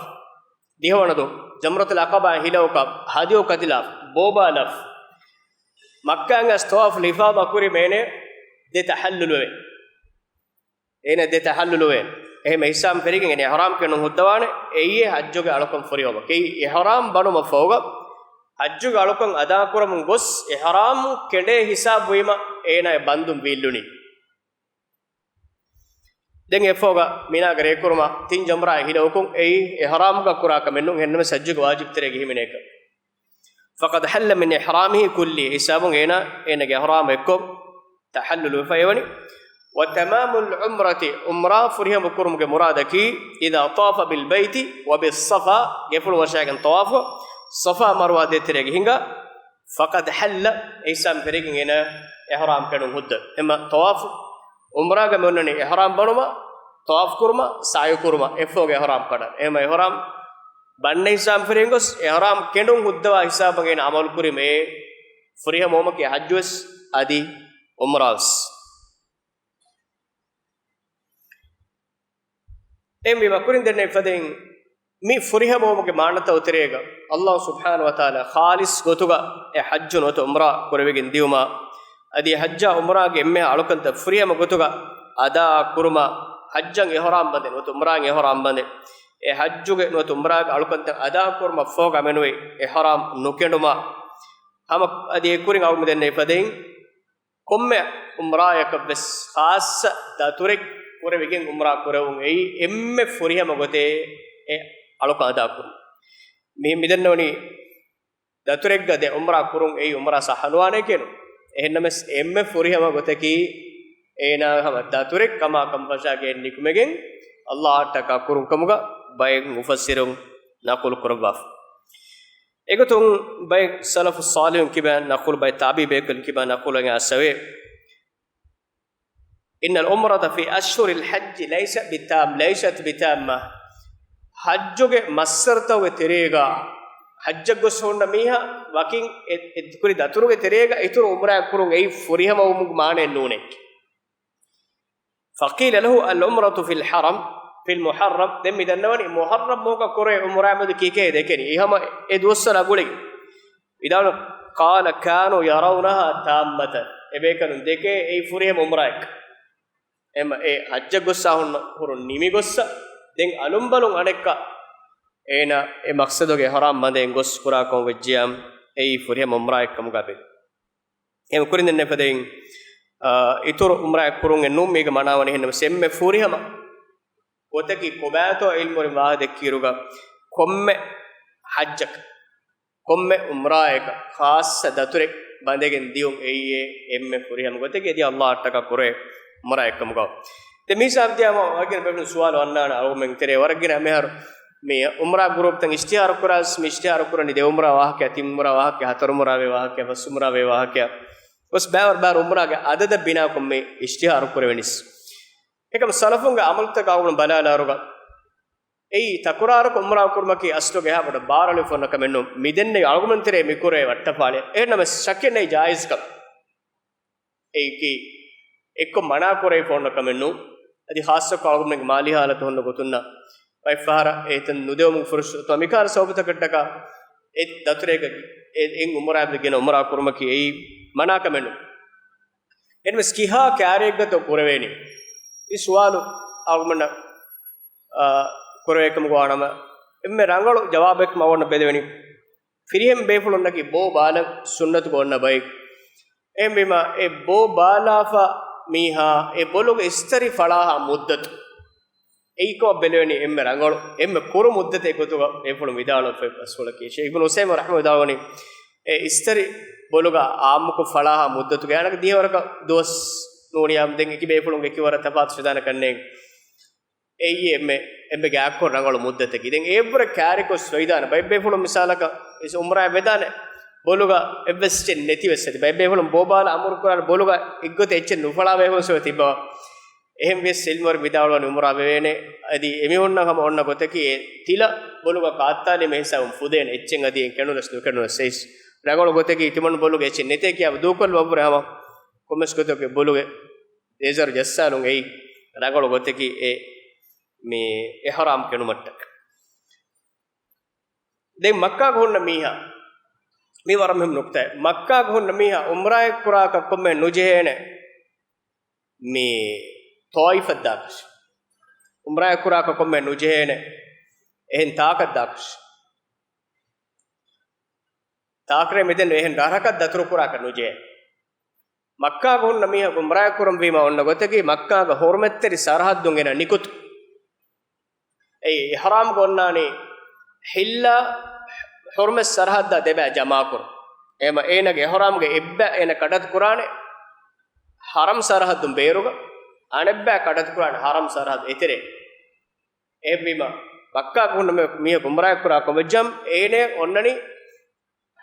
ދިހަވަނަ ދުވަހު ޖަމްރަތުލް ޢަޤަބާއިން ހިލައުކާފަ، ހަދްޔު ކަތިލާފަ، ބޯބާލާފަ، މައްކާއިން އައިސް ޠަވާފުލް އިފާޟާ ކުރި މޭނެ ދެ ތަޙައްލުލުވޭ. އޭނަ ދެ ތަޙައްލުލުވޭ. އެހެމަ އިޙްސާން ފެރިގެން އޭނަ އިޙްރާމް ކެނޑުން ހުއްދަވާނެ. އެއީ ޙައްޖުގެ އަޅުކަން ފުރިހަމަ. އެއީ އިޙްރާމް ބަނުމަށްފަހުގަ ޙައްޖުގެ އަޅުކަން އަދާކުރަމުން ގޮސް އިޙްރާމް ކެނޑޭ ހިސާބުވީމަ އޭނާގެ ބަންދުން ވީއްލުނީ. ދެން އެއަށްފަހުގަ މިނާގަ ރޭކުރުމަށް ތިން ޖަމްރާއެއް ހިލައުކުން އެއީ އިޙްރާމްގަ ކުރާ ކަމެއް ނޫން، އެހެންނަމަވެސް ޙައްޖުގެ ވާޖިބްތެރޭގަ ހިމެނޭކަން. فقد حل من إحرامه كله، އެ ހިސާބުން އޭނާ އޭނާގެ އިޙްރާމް އެއްކޮށް ތަޙައްލުލުވެފައިވަނީ. وتمام العمرة، ޢުމްރާ ފުރިހަމަ ކުރުމުގެ މުރާދަކީ، إذا طاف بالبيت وبالصفا، ގެފުޅު ވަށާގެން ޠަވާފު، ޞަފާ މަރުވާ ދޭތެރޭގަ ހިނގާ، فقد حل، އިޙްސާން ފެރިގެން އޭނާ އިޙްރާމް ކެނޑުން ހުއްދަ. އެމަ ޠަވާފު، ޢުމްރާގަ މި އޮންނަނީ އިޙްރާމް ބަނުމަށް، ޠަވާފު ކުރުމަށް، ސަޢުޔު ކުރުމަށް، އެއަށްފަހުގަ އިޙްރާމް ކަނޑާ. އެހެމަ އިޙްރާމް ބަންނަ އިޙްސާން ފެރިގެން ގޮސް، އިޙްރާމް ކެނޑުން ހުއްދަވާ ހިސާބަށް އޭނަ ޢަމަލު ކުރީމަ އެ ފުރިހަމަވުމަކީ ޙައްޖުވެސް އަދި ޢުމްރާވެސް. އެ މި މަ ކުރިން ދެންނެވި ފަދައިން މި ފުރިހަމަވުމުގެ މާނަތައް ތެރޭގަ ﷲ ސުބްޙާނަހޫ ވަތަޢާލާ ޚާލިޞް ގޮތުގަ އެ ޙައްޖު ނުވަތަ ޢުމްރާ ކުރެވިގެން ދިޔުމަށް، އަދި ޙައްޖާ ޢުމްރާގެ އެންމެހާ އަޅުކަންތައް ފުރިހަމަ ގޮތުގަ އަދާ ކުރުމަށް، ޙައްޖަށް އިޙްރާމް ބަނދެ ނުވަތަ ޢުމްރާއިން އިޙްރާމް ބަނދެ، އެ ޙައްޖުގެ ނުވަތަ ޢުމްރާގެ އަޅުކަންތައް އަދާ ކުރުމަށްފަހުގަ އަމިއްލަ އިޙްރާމް ނުކެނޑުމަށް ހަމަ އަދި އެ ކުރިން އަޅުގަނޑު ދެންނެވި ފަދައިން ކޮންމެ ޢުމްރާއަކަށްވެސް ޚާއްޞަ ދަތުރެއް ކުރެވިގެން ޢުމްރާ ކުރެވުން އެއީ އެންމެ ފުރިހަމަ ގޮތޭ އެ އަޅުކަން އަދާކުރުން. މި، މިދެންނެވުނީ ދަތުރެއްގަ ދެ ޢުމްރާ ކުރުން އެއީ ޢުމްރާ ޞައްޙަ ނުވާނެކޭނު. އެހެންނަމަވެސް އެންމެ ފުރިހަމަ ގޮތަކީ އޭނާ ހަމަ ދަތުރެއް ކަމާ ކަންފަށާގެން ނިކުމެގެން ﷲ އަށްޓަކާ ކުރުން ކަމުގަ ބައެއް މުފައްސިރުން ނަޤުލު ކުރައްވާފަ. އެގޮތުން ބައެއް ސަލަފު ޞާލިޙުން ކިބައިން ނަޤުލު، ބައެއް ތާބިޢީ ބޭކަލުން ކިބައިން ނަޤުލު އައިސް އެބަ އޮވޭ. إن العمرة في أشهر الحج ليس بتام، ليست بتامة. ޙައްޖުގެ މައްސަރުތަކުގެ ތެރޭގަ ޙައްޖަށް ގޮސް ހުންނަ މީހާ ވަކިން އެ، އެ ކުރި ދަތުރުގެ ތެރޭގަ އިތުރު ޢުމްރާއެއް ކުރުން އެއީ ފުރިހަމަވުމުގެ މާނައެއް ނޫނޭ. فقيل له العمرة في الحرم، في المحرم. ދެން މި ދަންނަވަނީ މުޙައްރަމް މަހުގަ ކުރޭ ޢުމްރާ މެދު ކީކޭ ދެކެނީ؟ އެ ހަމަ އެ ދުވަސްވަރާ ގުޅިގެން. ވިދާޅު، قال كانوا يرونها تامة. އެބޭކަލުން ދެކޭ އެއީ ފުރިހަމަ ޢުމްރާއެއްކަން. އެމަ އެ ޙައްޖަށް ގޮއްސާ ހުންނަ ހުރުން ނިމިގޮއްސަ، ދެން އަލުންބަލުން އަނެއްކާ އޭނާ އެ މަޤްޞަދުގެ އިޙްރާމް ބަނދެން ގޮސް ކުރާ ކަމަށް ވެއްޖިޔާ، އެއީ ފުރިހަމަ ޢުމްރާއެއް ކަމުގަ ބެ. އެމަ ކުރިން ދެންނެވި ފަދައިން، އާ، އިތުރު ޢުމްރާއެއް ކުރުން އެއްނޫން މީގެ މަނާވަނީ އެހެންނަމަވެސް އެންމެ ފުރިހަމަ ގޮތަކީ ކޮބާތޯ ޢިލްމުވެރިން ވާހަކަ ދެއްކިއިރުގަ ކޮންމެ ޙައްޖަކަށް، ކޮންމެ ޢުމްރާއަކަށް ޚާއްޞަ ދަތުރެއް ބަނދެގެން ދިޔުން އެއީ އެންމެ ފުރިހަމަ ގޮތަކީ އެދި ﷲ އަށްޓަކާ ކުރޭ ޢުމްރާއެއް ކަމުގަ. ދެން މީސާ ދިޔަ ވަރަށް ގިނަ ބޭފުޅުން ސުވާލު އަންނާނެ އަޅުގަނޑުމެން ތެރޭ ވަރަށް ގިނަ މިހާރު މި ޢުމްރާ ގްރޫޕްތައް އިޝްތިހާރު ކުރާސް، މި އިޝްތިހާރު ކުރަނީ ދެ ޢުމްރާ ވާހަކަ، ތިން ޢުމްރާ ވާހަކަ، ހަތަރު ޢުމްރާ ވޭ ވާހަކަ. ވެސް ބައިވަރު ބައިވަރު ޢުމްރާގެ އަދަދަށް ބިނާކޮށް މި އިޝްތިހާރު ކުރެވެނީސް. އެކަމް ސަލަފުންގެ ޢަމަލުތަކާ އަޅުގަނޑު ބަލާލާއިރުގަ އެއީ ތަކުރާރުކޮށް ޢުމްރާ ކުރުމަކީ އަސްލުގަ އެހާ ބޮޑަށް ބާރުއަޅުވިފަ އޮންނަ ކަމެއް ނޫން. މި ދެންނެވި އަޅުގަނޑުމެން ތެރޭ މި ކުރޭ ވައްޓަފާޅި. އެހެންނަމަވެސް ޝައްކެއް ނެތް ޖާއިޒްކަން. އެއީކީ އެއްކޮށް މަނާ ކުރެވިފަ އޮންނަ ކަމެއް ނޫން. އަދި ޚާއްޞަކޮށް އަޅުގަނޑުމެންގެ މާލީ ޙާލަތު ހުންނަ ގޮތުންނަށް ބައެއް ފަހަރަށް އެ ތަން ނުދެވުމުގެ ފުރުޞަތު މިކާރަ ސަބަބުތަކަށްޓަކާ އެ ދަތުރޭގަ އެ-، އެއިން އުމްރާ އެބަދެ ގިނަ އުމްރާ ކުރުމަކީ އެއީ މަނާކަމެއް ނޫން. އެންމެސް ކިހާ ކާރިއެއްގަތޯ ކުރެވޭނީ؟ މި ސުވާލު އަޅުގަނޑަށް، އާ، ކުރެވޭކަމުގަ ވާނަމަ، އެންމެ ރަނގަޅު ޖަވާބެއް މަ އޮންނަ ބެލެވެނީ. ފިރިހެން ބޭފުޅުންނަކީ ބޯ ބާލަން ސުންނަތުގަ އޮންނަ ބައެއް. އެހެންވީމަ، އެ ބޯ ބާލާފަ މީހާ އެ ބޮލުގެ އިސްތަށި ފަޅާހާ މުއްދަތު އެއީކޮށް ބެލެވެނީ އެންމެ ރަނގަޅު، އެންމެ ކުރު މުއްދަތެއް ގޮތުގަ ބޭފުޅުން ވިދާޅުވެފައި ބަސްފުޅަކީ. ޝޭޚް އިބްނު އުސައިމީން ރަޙްމަހު ވިދާޅުވަނީ، އެ އިސްތަށި ބޮލުގަ އާއްމުކޮށް ފަޅާހާ މުއްދަތުގެ އަނެއް ދިހަވަރަކަށް ދުވަސް ނޫނިއްޔާ ދެން އެކި ބޭފުޅުން އެކި ވަރަށް ތަފާތު ފެދާނެ ކަންނޭނގެ. އެއީ އެންމެ، އެންމެ ގާތްކޮށް ރަނގަޅު މުއްދަތަކީ. ދެން އެއަށްވުރެ ކާރިކޮށް ސޮއިދާނެ. ބައެއް ބޭފުޅުން މިސާލަކަށް އިސް އުމްރާއަށް ވެދާނެ ބޮލުގަ އެއްވެސް އެއްޗެއް ނެތިވެސް އަދި. ބައެއް ބޭފުޅުން ބޯބާލަ އަމުރު ކުރާނެ ބޮލުގަ އެއްގޮތަށް އެއްޗެއް ނުފަޅާ ބޭފުޅުން ސޮއި ތިއްބަވާ. އެހެން ވިޔަސް އިލްމުވެރިން ވިދާޅުވަނީ އުމްރާ ވެވޭނެ. އަދި އެމީހުންނަށް ހަމަ އޮންނަ ގޮތަކީ އެ ތިލަ ބޮލުގަ ކާއްތާލީމަ ހިސާބުން ފުދޭނެ އެއްޗެއް އަދި އެން ކެނުނަސް ނުކެނުނަސް އެއް ރަނގަޅު ގޮތަކީ ތިމަން ބޮލުގެ އެއްޗެއް ނެތޭ ކިޔާ ދޫކޮށްލު އަށްވުރެ ހަމަ ކޮންމެސް ގޮތަކުގެ ބޮލުގެ އެޒަރު ޖައްސާލުން އެއީ ރަނގަޅު ގޮތަކީ އެ މި އިޙްރާމް ކެނޑުމަށްޓަކައި. ދެން މައްކާގަ ހުންނަ މީހާ، މީ ވަރަށް މުހިއްމު ނުކްތާއެއް. މައްކާގަ ހުންނަ މީހާ އުމްރާއެއް ކުރާކަށް ކޮންމެ ނުޖެހޭނެ މި ޠާއިފަށް ދާކަށް. އުމްރާއެއް ކުރާކަށް ކޮންމެ ނުޖެހޭނެ އެހެން ތާކަށް ދާކަށް. ތާކަށް މިދެން އެހެން ރަށަކަށް ދަތުރު ކުރާކަށް ނުޖެހޭ. މައްކާގަ ހުންނަ މީހަކު އުމްރާއެއް ކުރަން ވީމަ އޮންނަ ގޮތަކީ، މައްކާގަ ހުރުމަތްތެރި ސަރަހައްދުން އޭނަ ނިކުތު. އެ އިޙްރާމްގަ އޮންނާނީ ހިއްލާ ހުރުމަތް ސަރަހައްދާ ދެބައި ޖަމާކުރުން. އެހެމަ އޭނަގެ އިޙްރާމްގެ އެއްބައި އޭނަ ކަޑައްތު ކުރާނެ ޙަރަމް ސަރަހައްދުން ބޭރުގަ، އަނެއްބައި ކަޑައްތު ކުރާނެ ޙަރަމް ސަރަހައްދު އެތެރޭ. އެހެންވީމަ، މައްކާގަ ހުންނަ މި-، މީހަކު އުމްރާއެއް ކުރާ ކޮންމެ ޖަމް އޭނަ އޮންނަނީ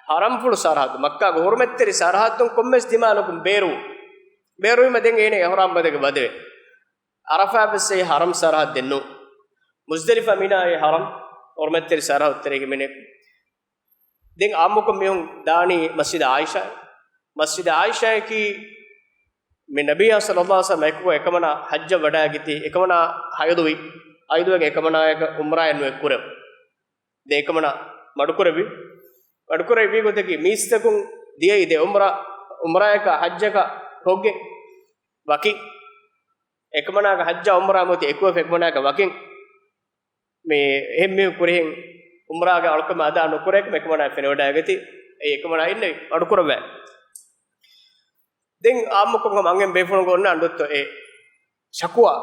ޙަރަމްފުޅު ސަރަހައްދު، މައްކާގެ ހުރުމަތްތެރި ސަރަހައްދުން ކޮންމެސް ދިމާލަކުން ބޭރުވުން. ބޭރުވީމަ ދެން އޭނަ އިޙްރާމް ބަދެގެ ވަދެވޭ. ޢަރަފާ ވެސް އެއީ ޙަރަމް ސަރަހައްދެއް ނޫން. މުޒްދަލިފާ މިނާ އެއީ ޙަރަމް ހުރުމަތްތެރި ސަރަހައްދު ތެރޭގެ މިނެއް. ދެން އާއްމުކޮށް މީހުން ދާނީ މަސްޖިދު ޢާއިޝާ. މަސްޖިދު ޢާއިޝާއަކީ މި ނަބިއްޔާ ޞައްލައްލާހު ޢަލައިހި ވަސައްލަމަ އެކު އެކަމަނާ ޙައްޖަށް ވަޑައިގަތީ، އެކަމަނާ ޙައިޟުވި، ޙައިޟުވެގެން އެކަމަނާޔަކަށް އުމްރާއެއް ނުއެއް ކުރެވު. ދެން އެކަމަނާ މަޑުކުރެއްވި. މަޑުކުރެއްވި ގޮތަކީ މީސްތަކުން ދިޔައީ ދެ އުމްރާ، އުމްރާޔަކާ ޙައްޖަކާ ކޮށްގެން ވަކިން. އެކަމަނާގެ ޙައްޖާ އުމްރާ މަތި އެކުވެފަ އެކަމަނާގެ ވަކިން. މި އެހެން މީހުން ކުރިހެން އުމްރާގެ އަޅުކަމެއް އަދާ ނުކުރޭކަމަށް އެކަމަނާ ފެނިވަޑައިގަތީ، އެ އެކަމަނާ އިންނެވި މަޑުކުރައްވައި. ދެން އާއްމުކޮށް ހަމަ އަންހެން ބޭފުޅުންގެ އޮންނަ އަންޑުއްތޯ އެ ޝަކުވާ.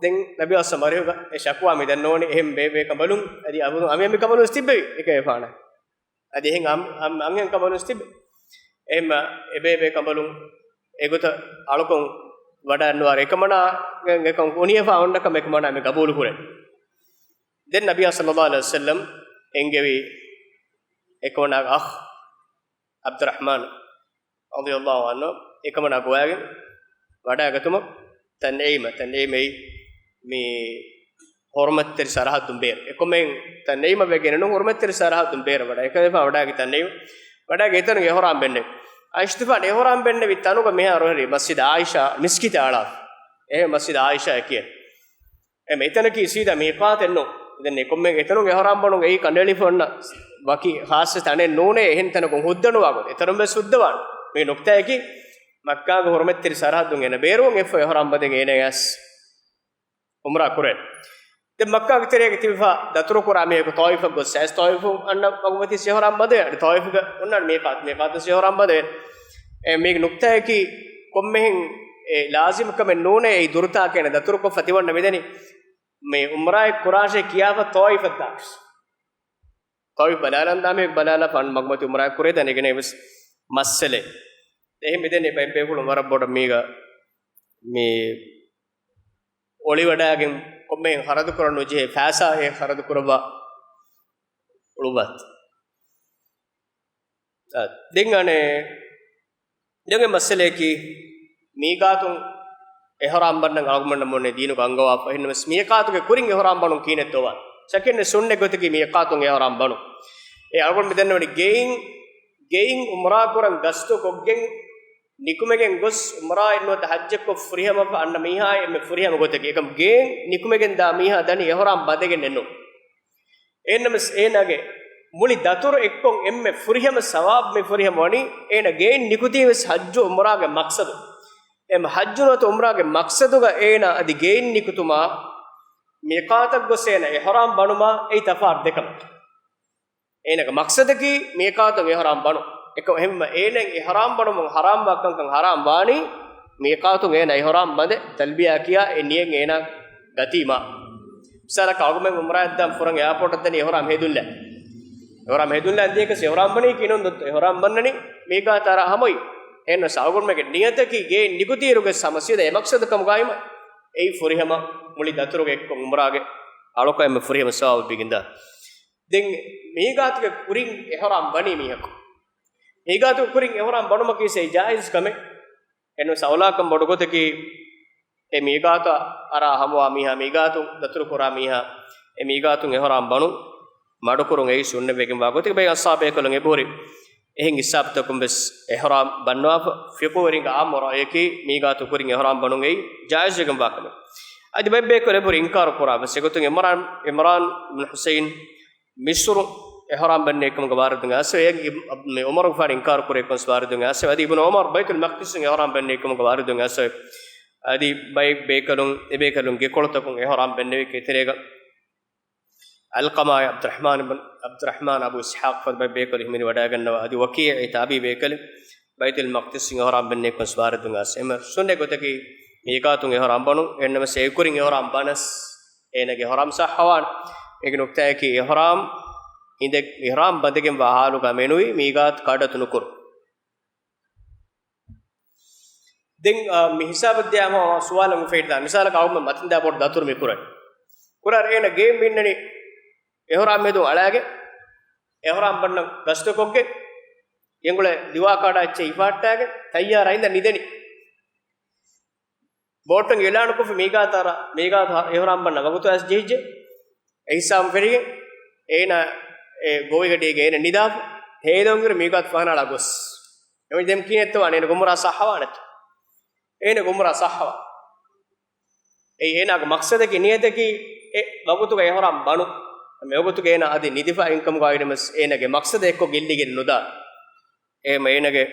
ދެން ނަބިއްޔާ މަރިހުގަ އެ ޝަކުވާ މި ދަންނަވަނީ އެހެން ބޭބޭ ކަނބަލުން އަދި އަބުދު އަމިއްޔަ މި ކަނބަލުން ތިއްބެވި އެކައިފާނަ. އަދި އެހެން އަމް-، އަމް-، އަންހެން ކަނބަލުން ތިއްބެވި. އެހެންމަ އެ ބޭބޭ ކަނބަލުން އެގޮތަށް އަޅުކަން ވަޑައިނުވާ އެކަމަނާ އެކަން ކުނިޔަފާ އޮންނަކަމަށް އެކަމަނާ މި ގަބޫލު ކުރޭ. ދެން ނަބިއްޔާ ޞައްލައްލާހު ޢަލައިހި ވަސައްލަމް އެންގެވި އެކަމަނާގެ އަޚް ޢަބްދުއްރަޙްމާން ރަޟިޔައްލާހު ޢަންހު އެކަމަނާ ގޮވައިގެން ވަޑައިގަތުމަށް ތަންޢީމަށް، ތަންޢީމަށް މި ހުރުމަތްތެރި ސަރަހައްދުން ބޭރަށް. އެކަމެން ތަންޢީމަށް ވެގެން ނޫން، ހުރުމަތްތެރި ސަރަހައްދުން ބޭރަށް ވަޑައި، އެކަލޭފާނު ވަޑައިގެ ތަންޢީމަށް ވަޑައިގެ އެތަނުގެ އިޙްރާމް ބެންނެވި. އައިޝަތުފާނު އިޙްރާމް ބެންނެވި ތަނުގަ މިހާރު ހުރި މަސްޖިދު ޢާއިޝާ މިސްކިތަށް އަޅާފަ. އެ މަސްޖިދު ޢާއިޝާ ކިޔަން. އެ މިތަނަކީ ސީދާ މީޤާތެއް ނޫން. ދެން އެކޮންމެ އެތަނުން އިޙްރާމް ބަނުން އެއީ ކަނޑައެޅިފަ އޮންނަ ވަކި ޚާއްޞަ ތަނެއް ނޫނޭ، އެހެން ތަނަކުން ހުއްދަނުވާ ގޮތް. އެތަނުން ވެސް ހުއްދަވާނެ. މި ނުކްތާއަކީ މައްކާގެ ހުރުމަތްތެރި ސަރަހައްދުން އޭނަ ބޭރުވަން އެއްފަ އިޙްރާމް ބަދެގެން އޭނަ އައިސް އުމްރާ ކުރޭ. ދެން މައްކާގެ ތެރޭގަ ތިބިފަ ދަތުރު ކުރާ މީހަކު ޠާއިފަށް ގޮސް އައިސް ޠާއިފު އަންނަ ވަގުތު އިޙްރާމް ބަދޭ. އަދި ޠާއިފުގަ އޮންނާނެ މީޤާތު، މީޤާތު އިޙްރާމް ބަދޭ. އެ މީގެ ނުކްތާއަކީ ކޮންމެހެން އެ ލާޒިމް ކަމެއް ނޫނޭ އެއީ ދުރުތާކަށް އޭނަ ދަތުރުކޮށްފަ ތިބަންނަ މިދަނީ. މި އުމްރާއެއް ކުރާށޭ ކިޔާފަ ޠާއިފަށް ދާކަށް. ޠާއިފް ބަލާލަން ދާ މީހަކު ބަލާލާފަ އަން މަގުމަތި އުމްރާއެއް ކުރޭ ދަނެގެނެ ވެސް މައްސަލައެއް. އެހެން މިދެން އެބަ އެއްބޭފުޅުން ވަރަށް ބޮޑަށް މީގަ މި އޮޅިވަޑައިގެން ކޮންމެހެން ޚަރަދު ކުރަން ނުޖެހޭ ފައިސާއެއް ޚަރަދު ކުރައްވާ އުޅުއްވާތި. އަ، ދެން އަނެއް، ދެން އެ މައްސަލައަކީ، މީޤާތުން އިޙްރާމް ބަންނަން އަޅުގަނޑަށް މޮނެ ދީނުގަ އަންގަވާފަ. އެހެންނަމަވެސް، މީޤާތުގެ ކުރިން އިޙްރާމް ބަނުން ކީނެއްތޯ ވާން. ސަކެން ސުންނަތް ގޮތަކީ މީޤާތުން އިޙްރާމް ބަނުން. އެ އަޅުގަނޑު މި ދަންނަވަނީ ގެއިން، ގެއިން އުމްރާ ކުރަން ގަސްތު ކޮށްގެން، ނިކުމެގެން ގޮސް އުމްރާއެއް ނުވަތަ ޙައްޖެއްކޮށް ފުރިހަމަވެފަ އަންނަ މީހާއި އެންމެ ފުރިހަމަ ގޮތަކީ. އެކަމް ގެއިން ނިކުމެގެން ދާ މީހާ ދަނީ އިޙްރާމް ބަދެގެންނެއް ނޫން. އެހެންނަމަވެސް އޭނާގެ މުޅި ދަތުރު އެއްކޮށް އެންމެ ފުރިހަމަ ސަވާބު މި ފުރިހަމަ ވަނީ އޭނަ ގެއިން ނިކުތީ ވެސް ޙައްޖު ޢުމްރާގެ މަޤްޞަދު. އެ ޙައްޖު ނުވަތަ ޢުމްރާގެ މަޤްޞަދުގަ އޭނަ އަދި ގެއިން ނިކުތުމާ މީޤާތަށް ގޮސް އޭނަ އިޙްރާމް ބަނުމާ އެއީ ތަފާތު ދެ ކަމެއް. އޭނަގެ މަޤްޞަދަކީ މީޤާތުން އިޙްރާމް ބަނުން. އެކަމަކު އެހެންވީމަ އޭނައަށް އިޙްރާމް ބަނުމުން ޙަރާމްވާ ކަންކަން ޙަރާމް ވާނީ މީޤާތުން އޭނަ އިޙްރާމް ބަނދެ ތަލްބިޔާ ކިޔާ އެ ނިޔަތް އޭނަ ގަތީމާ. މިސާލަކަށް އަޅުގަނޑުމެން ޢުމްރާއަށް ދާން ފުރަން އެއާޕޯޓަށް ދަނީ އިޙްރާމް ހެދުންލާ. އިޙްރާމް ހެދުންލާ ދިޔަކަސް އިޙްރާމް ބަނީ ކިނުން ދޮއްތޯ އިޙްރާމް ބަންނަނީ މީޤާތަށް އަރާ ހަމައި. އެހެންނަމަ އަޅުގަނޑުމެންގެ ނިޔަތަކީ ގެއިން ނިކުތީއިރުގެ ސަމަސީދަ އެ މަޤްޞަދު ކަމުގައިމަ އެއީ ފުރިހަމަ މުޅި ދަތުރުގެ އެއްކޮށް ޢުމްރާގެ އަޅުކަމެއް ފުރިހަމަ ސަވާބު ބިގިންދާ. ދެން މީޤާތުގެ ކުރިން އިޙްރާމް ބަނީ މީހަކު. މީޤާތުގެ ކުރިން އިޙްރާމް ބަނުމަކީ ސެއި ޖާއިޒް ކަމެއް. އެންނު އައުލާކަން ބޮޑު ގޮތަކީ، އެ މީޤާތަށް އަރާ ހަމަވާ މީހާ، މީޤާތު ދަތުރު ކުރާ މީހާ، އެ މީޤާތުން އިޙްރާމް ބަނުން މަޑުކުރުން އެއީ ސުންނަތްވެގެންވާ ގޮތެއް. ބައެއް އަޞްޙާބު ބޭކަލުން އެބަހުރި އެހެން އިސްޙާބުތަކުން ވެސް އިޙްރާމް ބަންނަވާފަ. ފިޤުހުވެރިންގެ ޢާއްމު ރައުޔަކީ މީޤާތު ކުރިން އިޙްރާމް ބަނުން އެއީ ޖާއިޒްވެގެންވާ ކަމެއް. އަދި ބައެއް ބޭކަލު އެބަހުރި އިންކާރު ކުރާ ވެސް. އެގޮތުން ޢިމްރާން، ޢިމްރާން ބިން ޙުޞައިން މިޞްރު އިޙްރާމް ބަންނަ ކަމުގެ ވާރިދުގެ އަސް އެ، މި ޢުމަރުގެފާނު އިންކާރު ކުރި ކަމަށް ވާރިދުގެ އަސް. އަދި އިބްނު ޢުމަރު ބައިތުލް މަޤްދިސުން އިޙްރާމް ބަންނަ ކަމުގެ ވާރިދުގެ އަސް. އަދި ބައެއް ބޭކަލުން، އެބޭކަލުން ގެކޮޅުތަކުން އިޙްރާމް ބަންނެވި އެތެރޭގަ ޢަލްޤަމާ ޢަބްދުއްރަޙްމާން ބިން، ޢަބްދުއްރަޙްމާން އަބޫ އިސްޙާޤް ފަދަ ބައެއް ބޭކަލު ހިމެނި ވަޑައިގަންނަވާ. އަދި ވަކީޢު ތާބިޢީ ބޭކަލެއް ބައިތުލް މަޤްދިސް އިޙްރާމް ބަންނަ ކަމަށް ވާރިދުގެ އަސް. އެހެންވެ ސުންނަތް ގޮތަކީ މީޤާތުން އިޙްރާމް ބަނުން. އެހެންނަމަވެސް އެކުރިން އިޙްރާމް ބަނަސް އޭނަގެ އިޙްރާމް ޞައްޙަވާނެ. އޭގެ ނުކްތާއަކީ އިޙްރާމް އިނދެ، އިޙްރާމް ބަނދެގެންވާ ޙާލުގަ މެނުވީ މީޤާތު ކަޑައްތު ނުކުރުން. ދެން، އާ، މި ހިސާބަށް ދިޔާމަ ސުވާލެއް އުފެއްދާ. މިސާލަކަށް އަޅުގަނޑު މަތިންދާ ބޮޑު ދަތުރު މި ކުރަނީ. ކުރާ އޭނަ ގެއިން މި އިންނަނީ އިޙްރާމް ހެދުން އަޅާގެން، އިޙްރާމް ބަންނަން ގަސްތުކޮށްގެން، އެނގުޅެ ލިވާ ކާޑާ އެއްޗެއް ހިފަހައްޓާގެން ތައްޔާރާ އިންދަ ނިދަނީ. ބޯޓުން އިޢުލާނުކޮށްފި މީގާތަށް އަރާ، މީގާތު އިޙްރާމް ބަންނަ ވަގުތު އައިސް ޖެހިއްޖެ. އެ ހިސާބުން ފެށިގެން އޭނަ އެ ގޮވީގަޑީގަ އޭނަ ނިދާފަ، ހޭލެވުނުއިރު މީގާތު ފަހަނައަޅާ ގޮސް. އެވަނީ ދެން ކިހިނެއްތޯ ވާނީ؟ އޭނަގެ ޢުމްރާ ޞައްޙަވާނެތަ؟ އޭނަގެ ޢުމްރާ ޞައްޙަވާ. އެއީ އޭނާގެ މަޤްޞަދަކީ ނިޔަތަކީ އެ ވަގުތުގަ އިޙްރާމް ބަނުން. މިވަގުތުގަ އޭނާ އަދި ނިދިފަ އިންކަމުގައި ވިޔަސް އޭނާގެ މަޤްޞަދަށް އެއްކޮށް ގެއްލިގެން ނުދާނެ. އެހެންވީމަ އޭނާގެ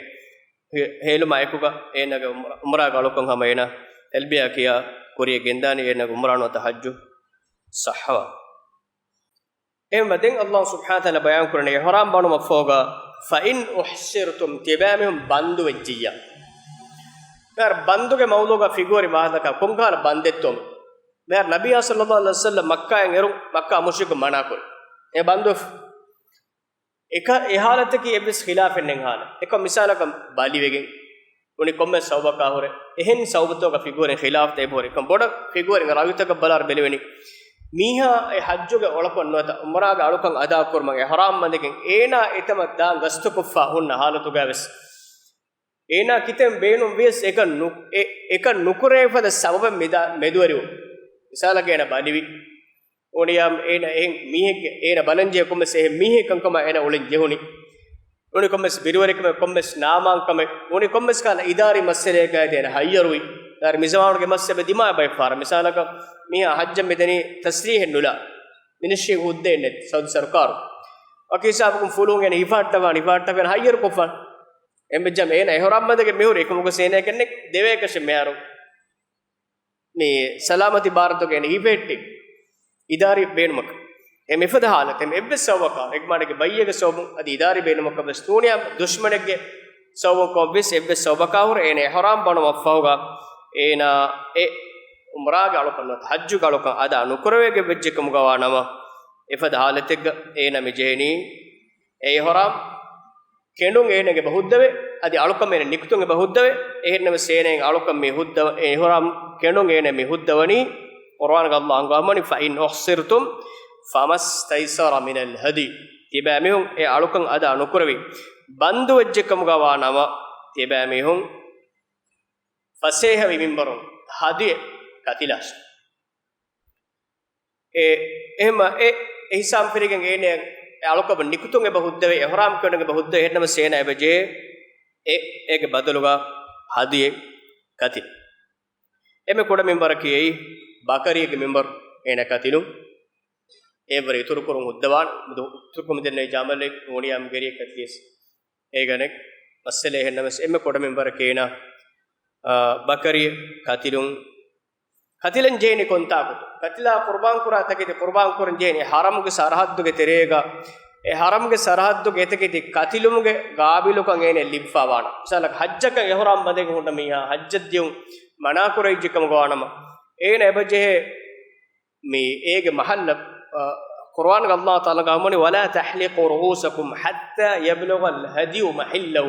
ހޭ-، ހޭލުމާ އެކުގަ އޭނާގެ ޢުމްރާ، ޢުމްރާގެ އަޅުކަން ހަމަ އޭނާ ތަލްބިޔާ ކިޔާ ކުރިޔަށް ގެންދާނީ އޭނާގެ ޢުމްރާ ނުވަތަ ޙައްޖު ޞައްޙަވާ. އެހެންވީމަ ދެން ﷲ ސުބްޙާނަހޫ ވަތަޢާލާ ބަޔާން ކުރަނީ އިޙްރާމް ބަނުމަށްފަހުގަ، فإن أحصرتم، ތިބާމީހުން ބަންދުވެއްޖިއްޔާ. މިހާރު ބަންދުގެ މައުޟޫޢުގަ ފިޤުހުވެރިން ވާހަކަ ދައްކާ ކޮންކަހަލަ ބަންދެއްތޯ؟ މިހާރު ނަބިއްޔާ ޞައްލައްލާހު ޢަލައިހި ވަސައްލަމް މައްކާއިން އެރުން މައްކާ މުޝްރިކުން މަނާކުރި. އެ ބަންދުވެފަ. އެކަ-، އެ ޙާލަތަކީ އެއްވެސް ޚިލާފެއް ނެތް ޙާލެއް. އެކަމް މިސާލަކަށް ބަލިވެގެން އުނި ކޮންމެ ސަބަބަކާ ހުރެ، އެހެން ސަބަބުތަކުގަ ފިޤުހުވެރިން ޚިލާފު ތެބުރި. އެކަމް ބޮޑަށް ފިޤުހުވެރިންގެ ރައުޔުތަކަށް ބަލާއިރު ބެލެވެނީ، މީހާ އެ ޙައްޖުގެ އަޅުކަން ނުވަތަ ޢުމްރާގެ އަޅުކަން އަދާކުރުމަށް އިޙްރާމް ބަނދެގެން އޭނާ އެތަނަށް ދާން ގަސްތުކޮށްފަ ހުންނަ ޙާލަތުގައި ވެސް، އޭނާ ކިތަން ބޭނުން ވިޔަސް އެކަން ނު-، އެ-، އެކަން ނުކުރެވޭ ފަދަ ސަބަބެއް މެދު-، މެދުވެރިވުން. މިސާލަކަށް އޭނާ ބަލިވި. އުނިޔާ އޭނަ އެހެން މީހެއްގެ، އޭނަ ބަލަންޖެހޭ ކޮންމެސް އެހެން މީހެއް ކަންކަމާ އޭނަ އުޅެން ޖެހުނީ. އުނި ކޮންމެސް ބިރުވެރިކަމެއް، ކޮންމެސް ނާމާންކަމެއް، އުނި ކޮންމެސް ކަހަލަ އިދާރީ މައްސަލައެއްގައި އޭނަ ހައްޔަރުވި. ދާރި މިޒަމާނުގެ މައްސަލަ ދިމާވެ ބައެއް ފަހަރަށް. މިސާލަކަށް މީހާ ޙައްޖަށް މިދަނީ ތަސްރީޙެއް ނުލާ. މިނިސްޓްރީ ހުއްދައެއް ނެތް ސައުދި ސަރުކާރު. ވަކި ހިސާބަކުން ފުލުހުން އޭނަ ހިފަހައްޓަވާން، ހިފަހައްޓަވާން ހައްޔަރުކޮށްފަ. އެހެންވެއްޖާމަ އޭނަ އިޙްރާމް ބަނދެގެން މިހުރި އެކަމަކު އޭނައަކަށް ނެތް ދެވޭކަށެއް މިހާރު. މި ސަލާމަތީ ބާރުތަކުގައި ހިފެހެއްޓި އިދާރީ ބޭނުމަކަށް. އެ މިފަދަ ޙާލަތެއް އެއްވެސް ސަބަބަކާ، އެކަމާ އޭނަގެ ބައްޔެއްގެ ސަބަބުން އަދި އިދާރީ ބޭނުމަކަށް ވެސް ނޫނިޔާ ދުޝްމަނެއްގެ ސަބަބުން ކޮން ވެސް އެއްވެސް ސަބަބަކާ ހުރެ އޭނަ އިޙްރާމް ބަނުމަށްފަހުގަ އޭނާ އެ ޢުމްރާގެ އަޅުކަން ނުވަތަ ޙައްޖުގެ އަޅުކަން އަދާ ނުކުރެވޭ ވެއްޖެ ކަމުގަ ވާ ނަމަ، އެފަދަ ޙާލަތެއްގަ އޭނަ މި ޖެހެނީ އެ އިޙްރާމް ކެނޑުން އޭނަގެ އެބަ ހުއްދަވޭ، އަދި އަޅުކަމެއް ނިކުތުން އެބަ ހުއްދަވޭ. އެހެންނަމަވެސް އޭނައަށް އަޅުކަން މި ހުއްދަ-، އެ އިޙްރާމް ކެނޑުން އޭނަ މި ހުއްދަވަނީ، ޤުރުއާނުގަ ﷲ އަންގަވަނީ، فإن أحصرتم فما استيسر من الهدي. ތިބާމީހުން އެ އަޅުކަން އަދާ ނުކުރެވި ބަންދު ވެއްޖެ ކަމުގަ ވާ ނަމަ، ތިބާމީހުން ފަސޭހަވި މިންވަރުން ހަދުޔެއް ކަތިލާށޭ. އެ، އެހެންމަ އެ، އެ ހިސާބުން ފެށިގެން އޭނަ އެ އަޅުކަމަށް ނިކުތުން އެބަ ހުއްދަވޭ، އިޙްރާމް ކެނޑުން އެބަ ހުއްދަވޭ، އެހެންނަމަވެސް އޭނަ އެބަ ޖެހޭ އެ، އޭގެ ބަދަލުގަ ހަދުޔެއް ކަތިލުން. އެންމެ ކުޑަ މިންވަރަކީ އެއީ ބަކަރީގެ މިންވަރު އޭނަ ކަތިލުން. އެއްވަރަށް އިތުރުކުރުން ހުއްދަވާނެ. މިދު އިތުރުކުރުމުން ދެންނެވި ޖާމަލެއް ނޫނިޔާމް ގެރިއެއް ކަތިލިޔަސް އޭގަނެ މައްސަލަ އެހެންނަމަސް އެންމެ ކޮޑަމިން ވަރަކޭނަ، އާ، ބަކަރި ކަތިލުން، ކަތިލަން ޖެހެނީ ކޮންތާކުތު؟ ކަތިލާ ޤުރުބާން ކުރާ ތަކެތި ޤުރުބާން ކުރަން ޖެހެނީ ޙަރަމްގެ ސަރަޙައްދުގެ ތެރޭގަ. އެ ޙަރަމްގެ ސަރަޙައްދުގެ އެތަކެތި ކަތިލުމުގެ ގާބިލުކަން އޭނަ ލިބިފާވާނަމަ. މިސާލަކަށް ޙައްޖަކަށް އިޙްރާމް ބަނދެގެ ހުންނަ މީހާ ޙައްޖަށް ދިޔުން މަނާކުރެވިއްޖެ ކަމުގަ ވާނަމަ، އޭނަ އެބަޖެހޭ މި އޭގެ މަޙައްލަ، އަ، ޤުރުއާންގަ ﷲ ތަޢާލާ ގައުމުނި، "ولا تحلقوا رؤوسكم حتى يبلغ الهدي محله."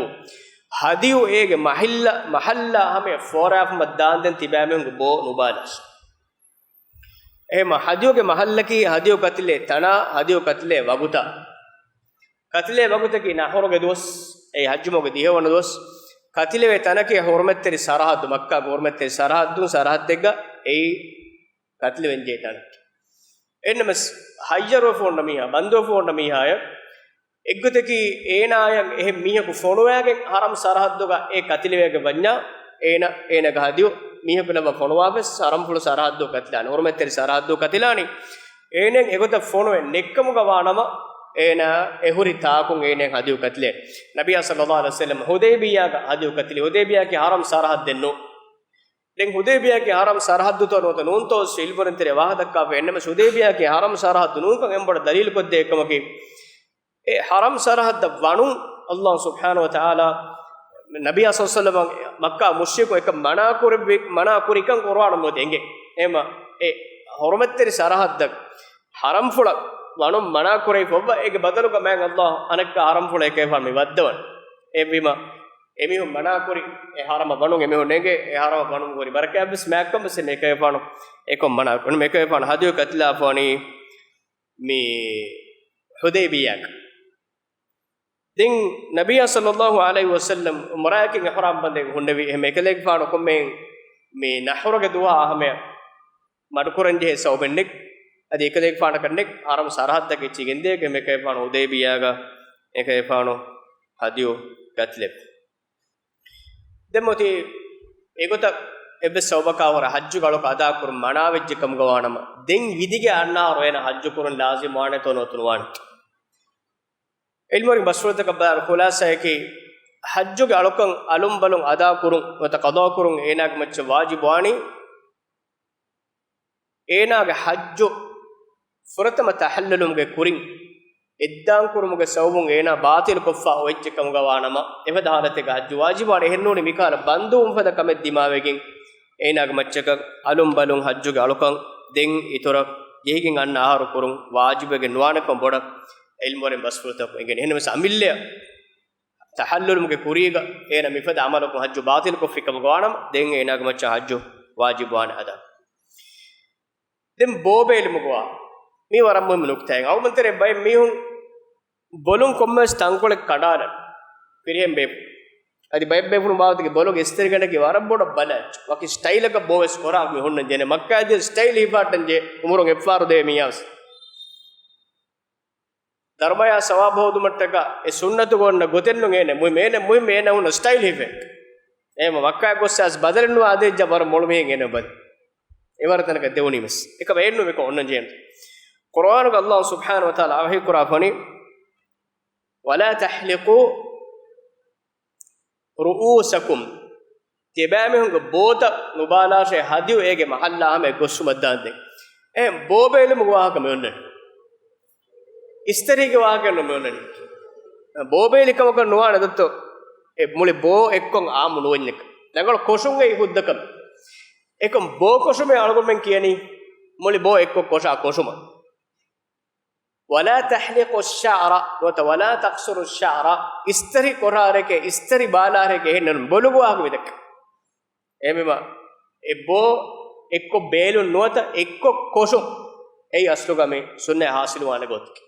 ހަދިޔު އޭގެ މަޙިއްލަ، މަޙައްލާ ހަމަޔަށް ފޯރާފަމަ ދާންދެން ތިބާމީހުންގެ ބޯ ނުބާލާށި. އެހެމަ ހަދިޔުގެ މަޙައްލަކީ ހަދިޔު ކަތިލޭ ތަނާ، ހަދިޔު ކަތިލޭ ވަގުތާ. ކަތިލޭ ވަގުތަކީ ނަޙުރުގެ ދުވަސް، އެއީ ޙައްޖުމަގު ދިހަވަނަ ދުވަސް. ކަތިލެވޭ ތަނަކީ ޙުރުމަތްތެރި ސަރަޙައްދު، މައްކާގެ ޙުރުމަތްތެރި ސަރަޙައްދުން ސަރަޙައްދެއްގަ އެއީ ކަތިލެވެންޖެހޭ ތަނެއް. އެންނަމަސް ހައްޔަރުވެފަ ހުންނަ މީހާ، ބަންދުވެފަ ހުންނަ މީހާޔަށް އެއްގޮތަކީ އޭނާޔަށް އެހެން މީހަކު ފޮނުވާގެން ޙަރަމް ސަރަޙައްދުގަ އެ ކަތިލެވޭގެ ވަންޏާ، އޭނަ، އޭނަގެ ހަދިޔު މީހަކު ލައްވާ ފޮނުވާފަވެސް ޙަރަމްފުޅު ސަރަޙައްދު ކަތިލާނެ، ޙުރުމަތްތެރި ސަރަޙައްދު ކަތިލާނީ. އޭނައަށް އެގޮތަށް ފޮނުވެ ނެއްކަމުގަ ވާނަމަ، އޭނާ އެ ހުރި ތާކުން އޭނައަށް ހަދިޔު ކަތިލޭ. ނަބިއްޔާ ޞައްލައްލާހު ޢަލައިހި ވަސައްލަމް ޙުދައިބިއްޔާގަ ހަދިޔު ކަތިލި. ޙުދައިބިއްޔާއަކީ ޙަރަމް ސަރަޙައްދެއް ނޫން. ދެން ޙުދައިބިއްޔާއަކީ ޙަރަމް ސަރަޙައްދުތޯ ނުވަތަ ނޫންތޯ އިލްމުވެރިން ތެރޭ ވާހަކަ ދައްކާފަ އެންނަމަސް ޙުދައިބިއްޔާއަކީ ޙަރަމް ސަރަޙައްދު ނޫންކަން އެން ބޮޑަށް ދަލީލުކޮށްދޭ އެއްކަމަކީ، އެ ޙަރަމް ސަރަޙައްދަށް ވަނުން ﷲ ސުބްޙާނަހޫ ވަތަޢާލާ ނަބިއްޔާ ޞައްލައްލާހު ޢަލައިހި ވަސައްލަމަށް މައްކާ މުޝްރިކުން އެކަން މަނާ ކުރެއްވި، މަނާ ކުރިކަން ޤުރުއާނުން އޮތީ އެނގޭ. އެހެމަ އެ ޙުރުމަތްތެރި ސަރަޙައްދަށް ޙަރަމްފުޅަށް ވަނުން މަނާ ކުރެވިފައިވާ އޭގެ ބަދަލުގަ މާތް ﷲ އަނެއްކާ ޙަރަމްފުޅަށް އެކަލޭގެފާނު މި ވައްދަވަން. އެހެންވީމަ އެމީހުން މަނާކުރި އެ ޙަރަމަށް ވަނުން އެމީހުން އެނގޭ އެ ޙަރަމަށް ވަނުން ހުރި ވަރަކަށް ވެސް މާތްކަން ވެސް އެކަލޭގެފާނު އެކަން މަނާ ކުރި. އެކަލޭގެފާނު ހަދިޔު ކަތިލާފަވަނީ މި ޙުދައިބިއްޔާގަ. ދެން ނަބިއްޔާ ޞައްލައްލާހު ޢަލައިހި ވަސައްލަމް ޢުމްރާއަކިން އިޙްރާމް ބަނދެގެ ހުންނެވި. އެހެމަ އެކަލޭގެފާނު ކޮންމެހެން މި ނަޙުރުގެ ދުވަހާ ހަމަޔަށް މަޑުކުރަންޖެހޭ ސަބަބެއް ނެތް. އަދި އެކަލޭގެފާނަކަށް ނެތް ޙަރަމް ސަރަޙައްދަކަށް އެއްޗެއް ގެންދޭ. އެހެމަ އެކަލޭގެފާނު ޙުދައިބިއްޔާގަ އެކަލޭގެފާނު ހަދިޔު ކަތިލެވި. ދެން އޮތީ އެގޮތަށް އެއްވެސް ސަބަބަކާ ހުރެ ޙައްޖުގެ އަޅުކަން އަދާކުރުން މަނާވެއްޖެ ކަމުގަ ވާނަމަ، ދެން ވިދިގެން އަންނަ އަހަރު އޭނަ ޙައްޖު ކުރުން ލާޒިމް ވާނެތޯ ނުވަތަ ނުވާނެ؟ ޢިލްމުވެރިން ބަސްފުޅުތަކަށް ބަލާއިރު ޚުލާޞާއަކީ، ޙައްޖުގެ އަޅުކަން އަލުން ބަލުން އަދާކުރުން ނުވަތަ ޤަޟާކުރުން އޭނާގެ މައްޗަށް ވާޖިބު ވާނީ، އޭނާގެ ޙައްޖު ފުރަތަމަ ތަޙައްލުލުމުގެ ކުރިން އެއްދާން ކުރުމުގެ ސަބަބުން އޭނާ ބާޠިލުކޮށްފަ އޮވެއްޖެ ކަމުގަ ވާނަމަ، އެފަދަ ޙާލަތެއްގަ ޙައްޖު ވާޖިބުވާނެ. އެހެންނޫނީ މިކަހަލަ ބަންދުވުން ފަދަ ކަމެއް ދިމާވެގެން އޭނާގެ މައްޗަކަށް އަލުން ބަލުން ޙައްޖުގެ އަޅުކަން ދެން އިތުރަށް ޖެހިގެން އަންނަ އަހަރު ކުރުން ވާޖިބުވެގެން ނުވާނެކަމަށް ބޮޑަށް ޢިލްމުވެރިން ބަސްފުޅުތަކުން އެނގޭނެ. އެހެންނަމަވެސް އަމިއްލަޔަށް ތަޙައްލުލުމުގެ ކުރީގަ އޭނަ މިފަދަ ޢަމަލަކުން ޙައްޖު ބާޠިލުކޮށްފި ކަމުގަ ވާނަމަ، ދެން އޭނާގެ މައްޗަށް ޙައްޖު ވާޖިބުވާނެ އަދާ. ދެން ބޯ ބޭލުމުގަ ވާ. މީ ވަރަށް މުހިއްމު ނުކުތާއެއް. އަޅުގަނޑުމެން ތެރޭ ބައެއް މީހުން ބޮލުން ކޮންމެވެސް ތަންކޮޅެއް ކަނޑާލަން. ފިރިހެން ބޭފުޅުން. އަދި ބައެއް ބޭފުޅުން ބާވަތުގެ ބޮލުގެ އިސްތަށިގަނޑަކީ ވަރަށް ބޮޑަށް ބަލާ. ވަކި ސްޓައިލަކަށް ބޯވެސް ކޮރާ މި ހުންނަން ޖެހޭ. މައްކާއަށް ދިޔަ ސްޓައިލް ހިފާއްޓަން ޖެހޭ އުމުރުން އެއްފަހަރު ދޭ މީހާވެސް. ދަރުމަޔާ ސަވާބު ހޯދުމަށްޓަކާ އެ ސުންނަތުގަ އޮންނަ ގޮތެއްނު އޭނަ މުހިއްމު، އޭނަ މުހިއްމު އޭނަ ހުންނަ ސްޓައިލް ހިފޭ. އެހެމަ މައްކާއަށް ގޮއްސަސް ބަދަލެއް ނުވާ އަދި އެއްޗެއް ވަރަށް މޮޅު މީހެއް އޭނަ ބަލި. އެވަރަށް ތަނަކަށް ދެވުނީމެސް. އެކަމަ އެއްނު މިކޮށް އޮންނަން ޖެހޭނެ. ޤުރުއާނުގަ ﷲ ސުބްޙާނަހޫ ވަތަޢާލާ ވަޙީ ކުރާފަނީ، "ولا تحلقوا رؤوسكم." ތިޔަބައިމީހުންގެ ބޯތައް ނުބާލާށޭ ހަދިޔު އޭގެ މަޙައްލާ ހަމަޔަށް ގޮއްސުމަށްދާންދެން. އެހެން ބޯ ބޭލުމުގެ ވާހަކަ މި އޮންނަނީ. އިސްތަށިގެ ވާހަކައެއްނު މި އޮންނަނީ. ބޯ ބޭލި ކަމަކަށް ނުވާނެ ދޮއްތޯ. އެ މުޅި ބޯ އެއްކޮށް އާއްމު ނުވަންޏެކަ. ރަނގަޅު ކޮށުން އެއީ ހުއްދަ ކަމެއް. އެކަމް ބޯ ކޮށުމޭ އަޅުގަނޑުމެން ކިޔަނީ މުޅި ބޯ އެއްކޮށް ކޮށާ ކޮށުމަށް. "ولا تحلقوا الشعر" ނުވަތަ "ولا تقصروا الشعر" އިސްތަށި ކޮށާރެކޭ، އިސްތަށި ބާލާރެކޭ އެހެންނެއްނު ބޮލުގެ ވާހަކަ މިދައްކަ. އެހެންވީމަ، އެ ބޯ އެއްކޮށް ބޭލުން ނުވަތަ އެއްކޮށް ކޮށުން. އެއީ އަސްލުގަ މި ސުންނަތް ޙާޞިލުވާނެ ގޮތަކީ.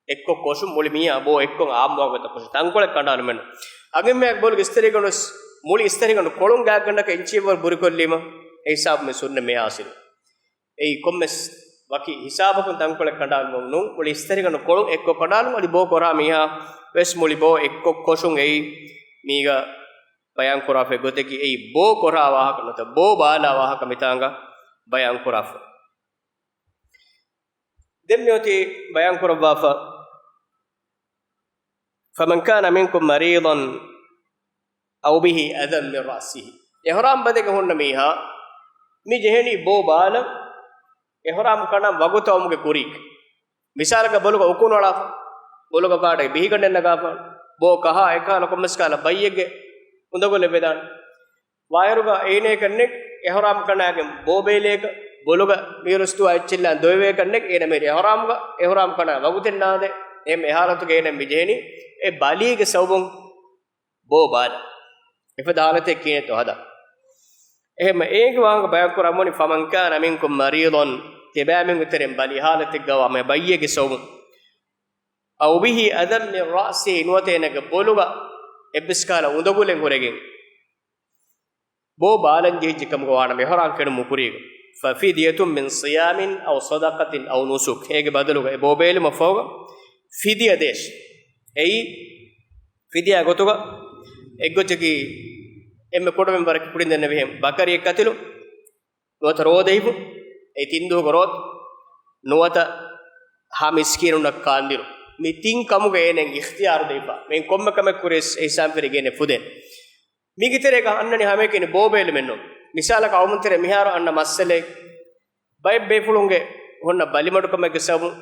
އެއްކޮށް ކޮށުން މުޅި މީހާ ބޯ އެއްކޮށް އާއްމުވާ ގޮތަށް ކޮށުން. ތަންކޮޅެއް ކަނޑާލުމެއްނު. އަންހެންމެއަކު ބޮލުގެ އިސްތަށިގަނޑު، މުޅި އިސްތަށިގަނޑު ކޮޅުން ގާތްގަނޑަކަށް އިންޗިއެއްވަރު ބުރިކޮށްލީމަ، އެ ހިސާބު މި ސުންނަތް މި ޙާޞިލު. އެއީ ކޮންމެސް ވަކި ހިސާބަކުން ތަންކޮޅެއް ކަނޑާލުމެއް ނޫން. މުޅި އިސްތަށިގަނޑު ކޮޅުން އެއްކޮށް ކަނޑާލުން. އަދި ބޯ ކޮށާ މީހާ ވެސް މުޅި ބޯ އެއްކޮށް ކޮށުން. އެއީ މީގަ ބަޔާން ކުރާފައި ގޮތަކީ އެއީ ބޯ ކޮށާ ވާހަކަ ނުވަތަ ބޯ ބާލާ ވާހަކަ މިތާނގަ ބަޔާން ކުރާފަ. ދެން މިއޮތީ ބަޔާން ކުރައްވާފަ، فمن كان منكم مريضا أو به أذى من رأسه. އިޙްރާމް ބަދެގެ ހުންނަ މީހާ މި ޖެހެނީ ބޯ ބާލަން، އިޙްރާމް ކަނޑާ ވަގުތު އައުމުގެ ކުރީގަ. މިސާލަކަށް ބޮލުގަ އުކުން އަޅާފަ، ބޮލުގަ ފާޑައި ބިހިގަނޑެއް ނަގާފަ، ބޯ ކަހާ އެކަހަލަ ކޮންމެސް ކަހަލަ ބައްޔެއްގެ އުނދަގުލެއް ވެދާނެ. ވާއިރުގަ އޭނައަކަށް ނެތް އިޙްރާމް ކަނޑާގެން ބޯ ބޭލިއަކަށް، ބޮލުގަ މީރު އުސްތުވާ އެއްޗެއްލާން ދޮވެވޭކަށް ނެތް، އޭނަ މި އިޙްރާމްގަ، އިޙްރާމް ކަނޑާ ވަގުތެއް ނާދޭ. އެހެން އެ ހާލަތުގަ އޭނަ މި ޖެހެނީ އެ ބަލީގެ ސަބަބުން ބޯ ބާލަ. އެފަދަ ހާލަތެއް ކިހިނެއްތޯ ހަދާ. އެހެން އޭގެ ވާހަކަ ބަޔާން ކުރަމުނި، فمن كان منكم مريضا، ތިބާމީހުންގެ ތެރެއިން ބަލި ހާލަތެއްގަވާ މި ބައްޔެއްގެ ސަބަބުން، أو به أذى من رأسه، ނުވަތަ އޭނަގެ ބޮލުގަ އެއްވެސް ކަހަލަ އުނދަގުލެއް ހުރެގެން ބޯ ބާލަން ޖެހިއްޖެ ކަމުގަ ވާނަމަ އިޙްރާމް ކެނޑުމުގެ ކުރީގަ، ففدية من صيام أو صدقة أو نسك. އޭގެ ބަދަލުގަ އެ ބޯ ބޭލުމަށް ފަހުގަ ފިދިޔަ ދޭށި. އެއީ ފިދިޔާ ގޮތުގަ އެއްގޮތަކީ އެންމެ ކުޑަމިންވަރަކަށް ކުރިން ދެންނެވިހެން ބަކަރިއެއް ކަތިލު، ނުވަތަ ރޯދަ ހިފު، އެ ތިން ދުވަހުގެ ރޯދަ، ނުވަތަ ހަ މިސްކީނުންނަށް ކާންދިނު. މި ތިން ކަމުގަ އޭނައަށް އިޚްތިޔާރު ދެވިފަ. މިއިން ކޮންމެ ކަމެއް ކުރިޔަސް އެ ހިސާބުން ފެށިގެން ފުދޭނެ. މީގެ ތެރޭގަ އަންނަނީ ހަމައެކަނި ބޯ ބޭލުމެއްނު. މިސާލަކަށް އައުމުން ތެރޭ މިހާރު އަންނަ މައްސަލައެއް، ބައެއް ބޭފުޅުންގެ ހުންނަ ބަލިމަޑުކަމެއްގެ ސަބަބުން،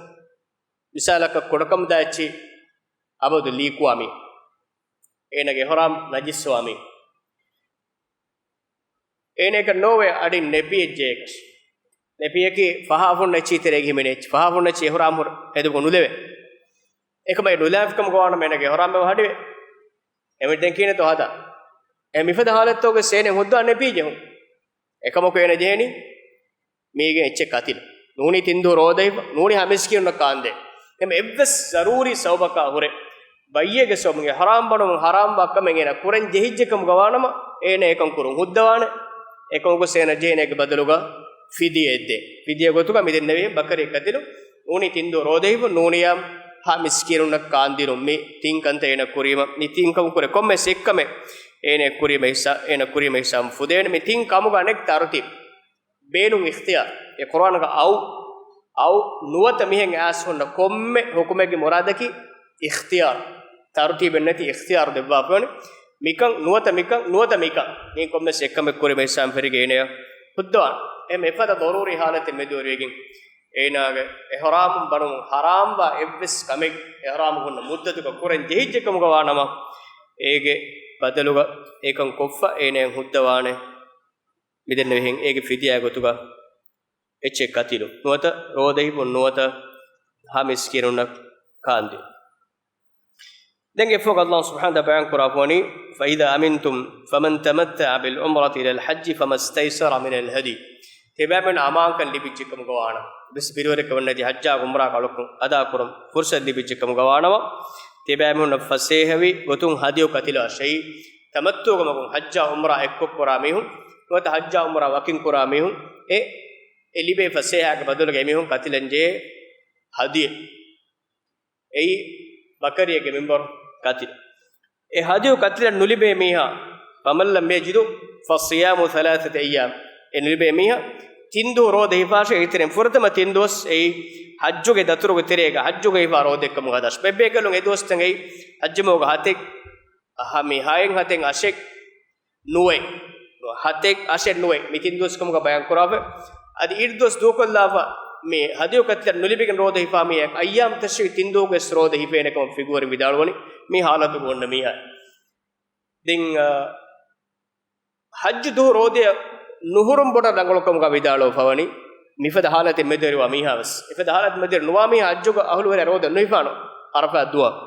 މިސާލަކަށް ކުޑަކަމުދާ އެއްޗި އަބަދު ލީކުވާ މީ، އޭނަގެ އިޙްރާމް ނަޖިސްވާ މީ. އޭނައަކަށް ނޯވޭ އަޑިން ނެޕީއެއް ޖެހޭކަށް. ނެޕީއަކީ ފަހާފުން އެއްޗިހި ތެރޭގަ ހިމެނޭ އެއްޗެއް. ފަހާފުން އެއްޗިހި އިޙްރާމް ހުރެ ހެދުމުގަ ނުލެވޭ. އެކަމަކު ނުލާފިކަމުގަ ވާނަމަ އޭނަގެ އިޙްރާމް އެބަ ހަޑިވޭ. އެމެ ދެން ކިހިނެއްތޯ ހަދާ. އެ މިފަދަ ހާލަތުގަ އޭނަ ހުއްދަވާ ނެޕީ ޖެހުން. އެކަމަކު އޭނަ ޖެހެނީ މީގެ އެއްޗެއް ކަތިލު. ނޫނީ ތިން ދުވަހު ރޯދަ ހިފަ، ނޫނީ ހަ މިސްކީނުންނަށް ކާންދޭ. އެމެ އެއްވެސް ޒަރޫރީ ސަބަބަކާ ހުރެ ބައްޔެއްގެ ސަބަބުން އިޙްރާމް ބަނުމުން ހަރާމްވާ ކަމެއް އޭނަ ކުރަން ޖެހިއްޖެ ކަމުގަ ވާނަމަ، އޭނަ އެކަން ކުރުން ހުއްދަވާނެ. އެކަމަކު އޭނަ ޖެހޭނެ އޭގެ ބަދަލުގަ ފިދިޔައެއް ދޭން. ފިދިޔަ ގޮތުގަ މި ދެންނެވި ބަކަރިއެއް ކަތިލު، ނޫނީ ތިން ދުވަހު ރޯދަ ހިފު، ނޫނީ ހަ މިސްކީނުންނަށް ކާންދިނުން. މި ތިން ކަންތައް އޭނަ ކުރީމަ، މި ތިން ކަމު ކުރެ ކޮންމެސް އެއްކަމެއް އޭނަ ކުރީމަ އިސާ، އޭނަ ކުރީމަ އިސާމް ފުދޭނެ. މި ތިން ކަމުގަ ނެތް ތަރުތީބު. ބޭނުން އިޚްތިޔާރު. އެ ޤުރްއާނުގަ އައު، އައު ނުވަތަ މިހެން އައިސް ހުންނަ ކޮންމެ ޙުކުމެއްގެ މުރާދަކީ އިޚްތިޔާރު. ތަރުތީބެއް ނެތި އިޚްތިޔާރު ދެއްވާފަވަނީ. މިކަން ނުވަތަ މިކަން، ނުވަތަ މިކަން. މީ ކޮންމެސް އެއްކަމެއް ކުރި މެހިސާން ފެރިގެ އޭނަޔަށް ހުއްދަވާނެ. އެހެން އެފަދަ ޟަރޫރީ ޙާލަތެއް މެދުވެރިވެގެން އޭނާގެ އިޙްރާމުން ބަނުމުން ޙަރާމްވާ އެއްވެސް ކަމެއް އިޙްރާމު ހުންނަ މުއްދަތުގަ ކުރަން ޖެހިއްޖެ ކަމުގަ ވާނަމަ، އޭގެ ބަދަލުގަ އެކަން ކޮށްފަ އޭނަޔަށް ހުއްދަވާނެ. މިދެންނެވިހެން އޭގެ ފިދިޔާ ގޮތުގަ އެއްޗެއް ކަތިލު ނުވަތަ ރޯދަ ހިފުން ނުވަތަ ހަ މިސްކީނުންނަށް ކާންދިން. ދެން އެފަހުގަ ﷲ ސުބްޙާނަހޫ ވަތަޢާލާ ބަޔާން ކުރާފަވަނީ، فإذا أمنتم فمن تمتع بالعمرة إلى الحج فما استيسر من الهدي. ތިބާމެން އަމާންކަން ލިބިއްޖެ ކަމުގަ ވާނަމަ، ވެސް ބިރުވެރިކަމެއް ނެތި ޙައްޖާ ޢުމްރާ އަޅުކަން އަދާކުރަން ފުރުޞަތު ލިބިއްޖެ ކަމުގަ ވާނަމަ، ތިބާމެން ފަސޭހަވި ގޮތުން ހަދިޔު ކަތިލާށޭ. ތަމައްތުޢުގެ މަގުން ޙައްޖާ ޢުމްރާ އެއްކޮށް ކުރާ މީހުން ނުވަތަ ޙައްޖާ ޢުމްރާ ވަކިން ކުރާ މީހުން އެ، އެ ލިބޭ ފަސޭހައިގެ ބަދަލުގަ އެމީހުން ކަތިލަންޖެހޭ ހަދިޔެއް. އެއީ ބަކަރިއެއްގެ މިންވަރު ކަތިލެއް. އެ ހަދިޔު ކަތިލަން ނުލިބޭ މީހާ، فمن لم يجد فصيام ثلاثة أيام. އެ ނުލިބޭ މީހާ ތިން ދުވަހު ރޯދަ ހިފާށޭ. އޭގެ ތެރެއިން ފުރަތަމަ ތިން ދުވަސް އެއީ ޙައްޖުގެ ދަތުރުގެ ތެރޭގަ ޙައްޖުގަ ހިފާ ރޯދައެއްކަމުގަ ހަދާށޭ. ބޭބޭކަލުން އެ ދުވަސްތައް އެއީ ޙައްޖު މަހުގަ ހަތެއް، އަހަ، މި ހައެއް ހަތެއް އަށެއް ނުވައެއް، ހަތެއް އަށެއް ނުވައެއް، މި ތިން ދުވަސް ކަމުގަ ބަޔާން ކުރާފަ. އަދި އިރު ދުވަސް ދޫކޮށްލާފަ، މި ހަދިޔު ކަތިލަން ނުލިބިގެން ރޯދަ ހިފާ މީހާ، އައްޔާމު ތަޝްރީޤު ތިން ދުވަހުގެ ވެސް ރޯދަ ހިފޭނެ ކަމަށް ފިޤުހުވެރިން ވިދާޅުވަނީ މި ޙާލަތުގަ ހުންނަ މީހާ. ދެން، އަ، ޙައްޖު ދުވަހު ރޯދައަށް ނުހުރުން ބޮޑަށް ރަނގަޅު ކަމުގަ ވިދާޅުވެފަވަނީ، މިފަދަ ޙާލަތެއް މެދުވެރިވާ މީހާ ވެސް. އެފަދަ ޙާލަތެއް މެދުވެރި ނުވާ މީހާ ޙައްޖުގަ އަހުލުވެރި ރޯދަ ނުހިފާނު ޢަރަފާތް ދުވަހު.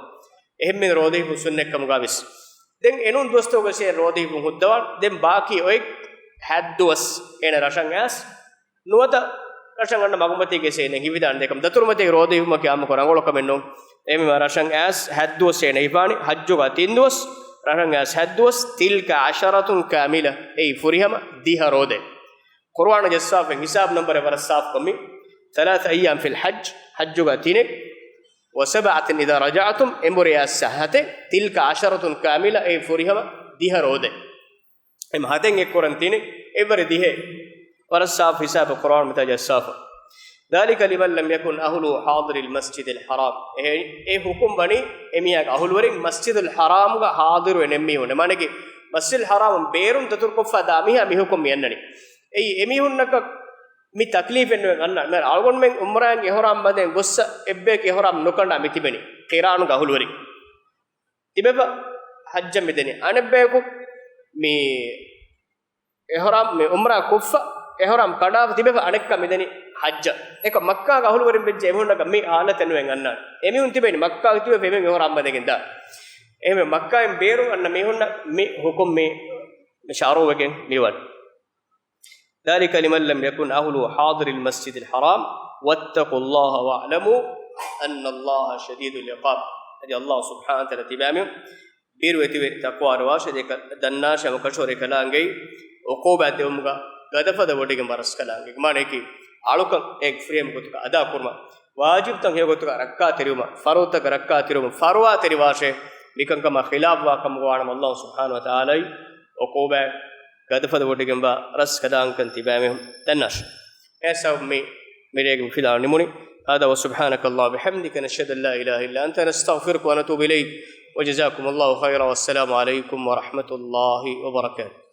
އެހެންމެ ރޯދަ ހިފުން ސުންނަތް ކަމުގަ ވެސް. ދެން އެނޫން ދުވަސްތަކުގަ ވެސް ރޯދަ ހިފުން ހުއްދަވާން. ދެން ބާކީ އޮތް ހަތް ދުވަސް އޭނަ ރަށަށް އައިސް ނުވަތަ ރަށަށް އަންނަ މަގުމަތީގަ ވެސް އޭނަ ހިފިދާނެ. އެކަމް ދަތުރުމަތީގަ ރޯދަ ހިފުމަކީ އާއްމުކޮށް ރަނގަޅު ކަމެއް ނޫން. އެހެންވީމަ ރަށަށް އައިސް ހަތް ދުވަސް އޭނަ ހިފާނީ، ޙައްޖުގަ ތިން ދުވަސް، ރަށަށް އައިސް ހަތް ދުވަސް، تلك عشرة كاملة، އެއީ ފުރިހަމަ ދިހަ ރޯދަ. ޤުރުއާނު ޖައްސާފަ ހިސާބު ނަންބަރެއް ވަރަށް ސާފުކޮށް މި، ثلاثة أيام في الحج، ޙައްޖުގަ ތިނެއް، وسبعة إذا رجعتم، އެނބުރި އައިސް ހަތެއް، تلك عشرة كاملة، އެއީ ފުރިހަމަ ދިހަ ރޯދަ. އެމް ހަތެއް އެއްކުރަން ތިނެއް، އެއްވަރެ ދިހަ. ވަރަށް ސާފު ހިސާބެއް ޤުރުއާނު މިތާ ޖައްސާފަ. ذلك لمن لم يكن أهله حاضري المسجد الحرام. އެ، އެ ޙުކުމް ވަނީ އެމީހާގެ އަހުލުވެރިން މަސްޖިދުލް ޙަރާމްގަ ޙާޟިރުވެ ނެތް މީހުން. މާނައަކީ މަސްޖިދުލް ޙަރާމް ބޭރުން ދަތުރުކޮށްފަ ދާ މީހާ މި ޙުކުމް މި އަންނަނީ. އެއީ އެމީހުންނަކަށް މި ތަކްލީފެއް ނުވެ އަންނާނެ. މި އަޅުގަނޑުމެން ޢުމްރާއިން އިޙްރާމް ބަނދެން ގޮއްސަ އެއްބަޔަކު އިޙްރާމް ނުކަނޑާ މި ތިބެނީ ޤިރާނުގަ އަހުލުވެރި ތިބެފަ ޙައްޖަށް މިދެނީ. އަނެއްބަޔަކު މި އިޙްރާމް، މި ޢުމްރާ ކޮށްފަ އިޙްރާމް ކަނޑާފަ ތިބެފަ އަނެއްކާ މިދެނީ ޙައްޖަށް. އެކަ މައްކާގަ އަހުލުވެރިން ވެއްޖެ އެމީހުންނަކަށް މި ޙާލަތެއް ނުވެ އަންނާނެ. އެމީހުން ތިބެނީ މައްކާގަ ތިބެފަ އެމީހުން އިޙްރާމް ބަނދެގެން ދާ. އެހެންވެ މައްކާއިން ބޭރުން އަންނަ މީހުންނަށް މި ޙުކުމް މި، މި ޝަރުޢުވެގެން މިވަނީ. ذلك لمن لم يكن أهله حاضري المسجد الحرام واتقوا الله واعلموا أن الله شديد العقاب. އަދި ﷲ ސުބްޙާނަހޫ ވަތަޢާލާ ތިބާމީހުން ބިރުވެތިވެ ތަޤްވާވާށޭ. އެކަ ދަންނާށޭ ހަމަ ކަށަވަރު އެކަލާނގެ ޢުޤޫބާތެއް އެބައުމުގަ ގަދަފަދަ ވޮޑިގެން ވަރަސް ކަލާނގެ. މާނައަކީ އަޅުކަން އެ ފްރީމް ގޮތުގަ އަދާ ކުރުމަށް، ވާޖިބުތައް ހެޔޮ ގޮތުގަ ރައްކާތެރިވުމަށް، ފަރުޟުތަކަށް ރައްކާތެރިވުމަށް ފަރުވާތެރިވާށޭ. މިކަންކަމާ ޚިލާފުވާ ކަމުގަ ވާނަމަ ﷲ ސުބްޙާނަހޫ ވަތަޢާލާ ޢުޤޫބާތް ގަދަފަދަ ވޮޑިގެންވާ ރަސް ކަލާނގެ ކަން ތިބާމީހުން ދަންނާށޭ. އެހިސާބުން މި، މިރޭގެ ފިލާ ނިމުނީ. هذا وسبحانك اللهم وبحمدك، نشهد أن لا إله إلا أنت، نستغفرك ونتوب إليك. وجزاكم الله خيرا، والسلام عليكم ورحمة الله وبركاته.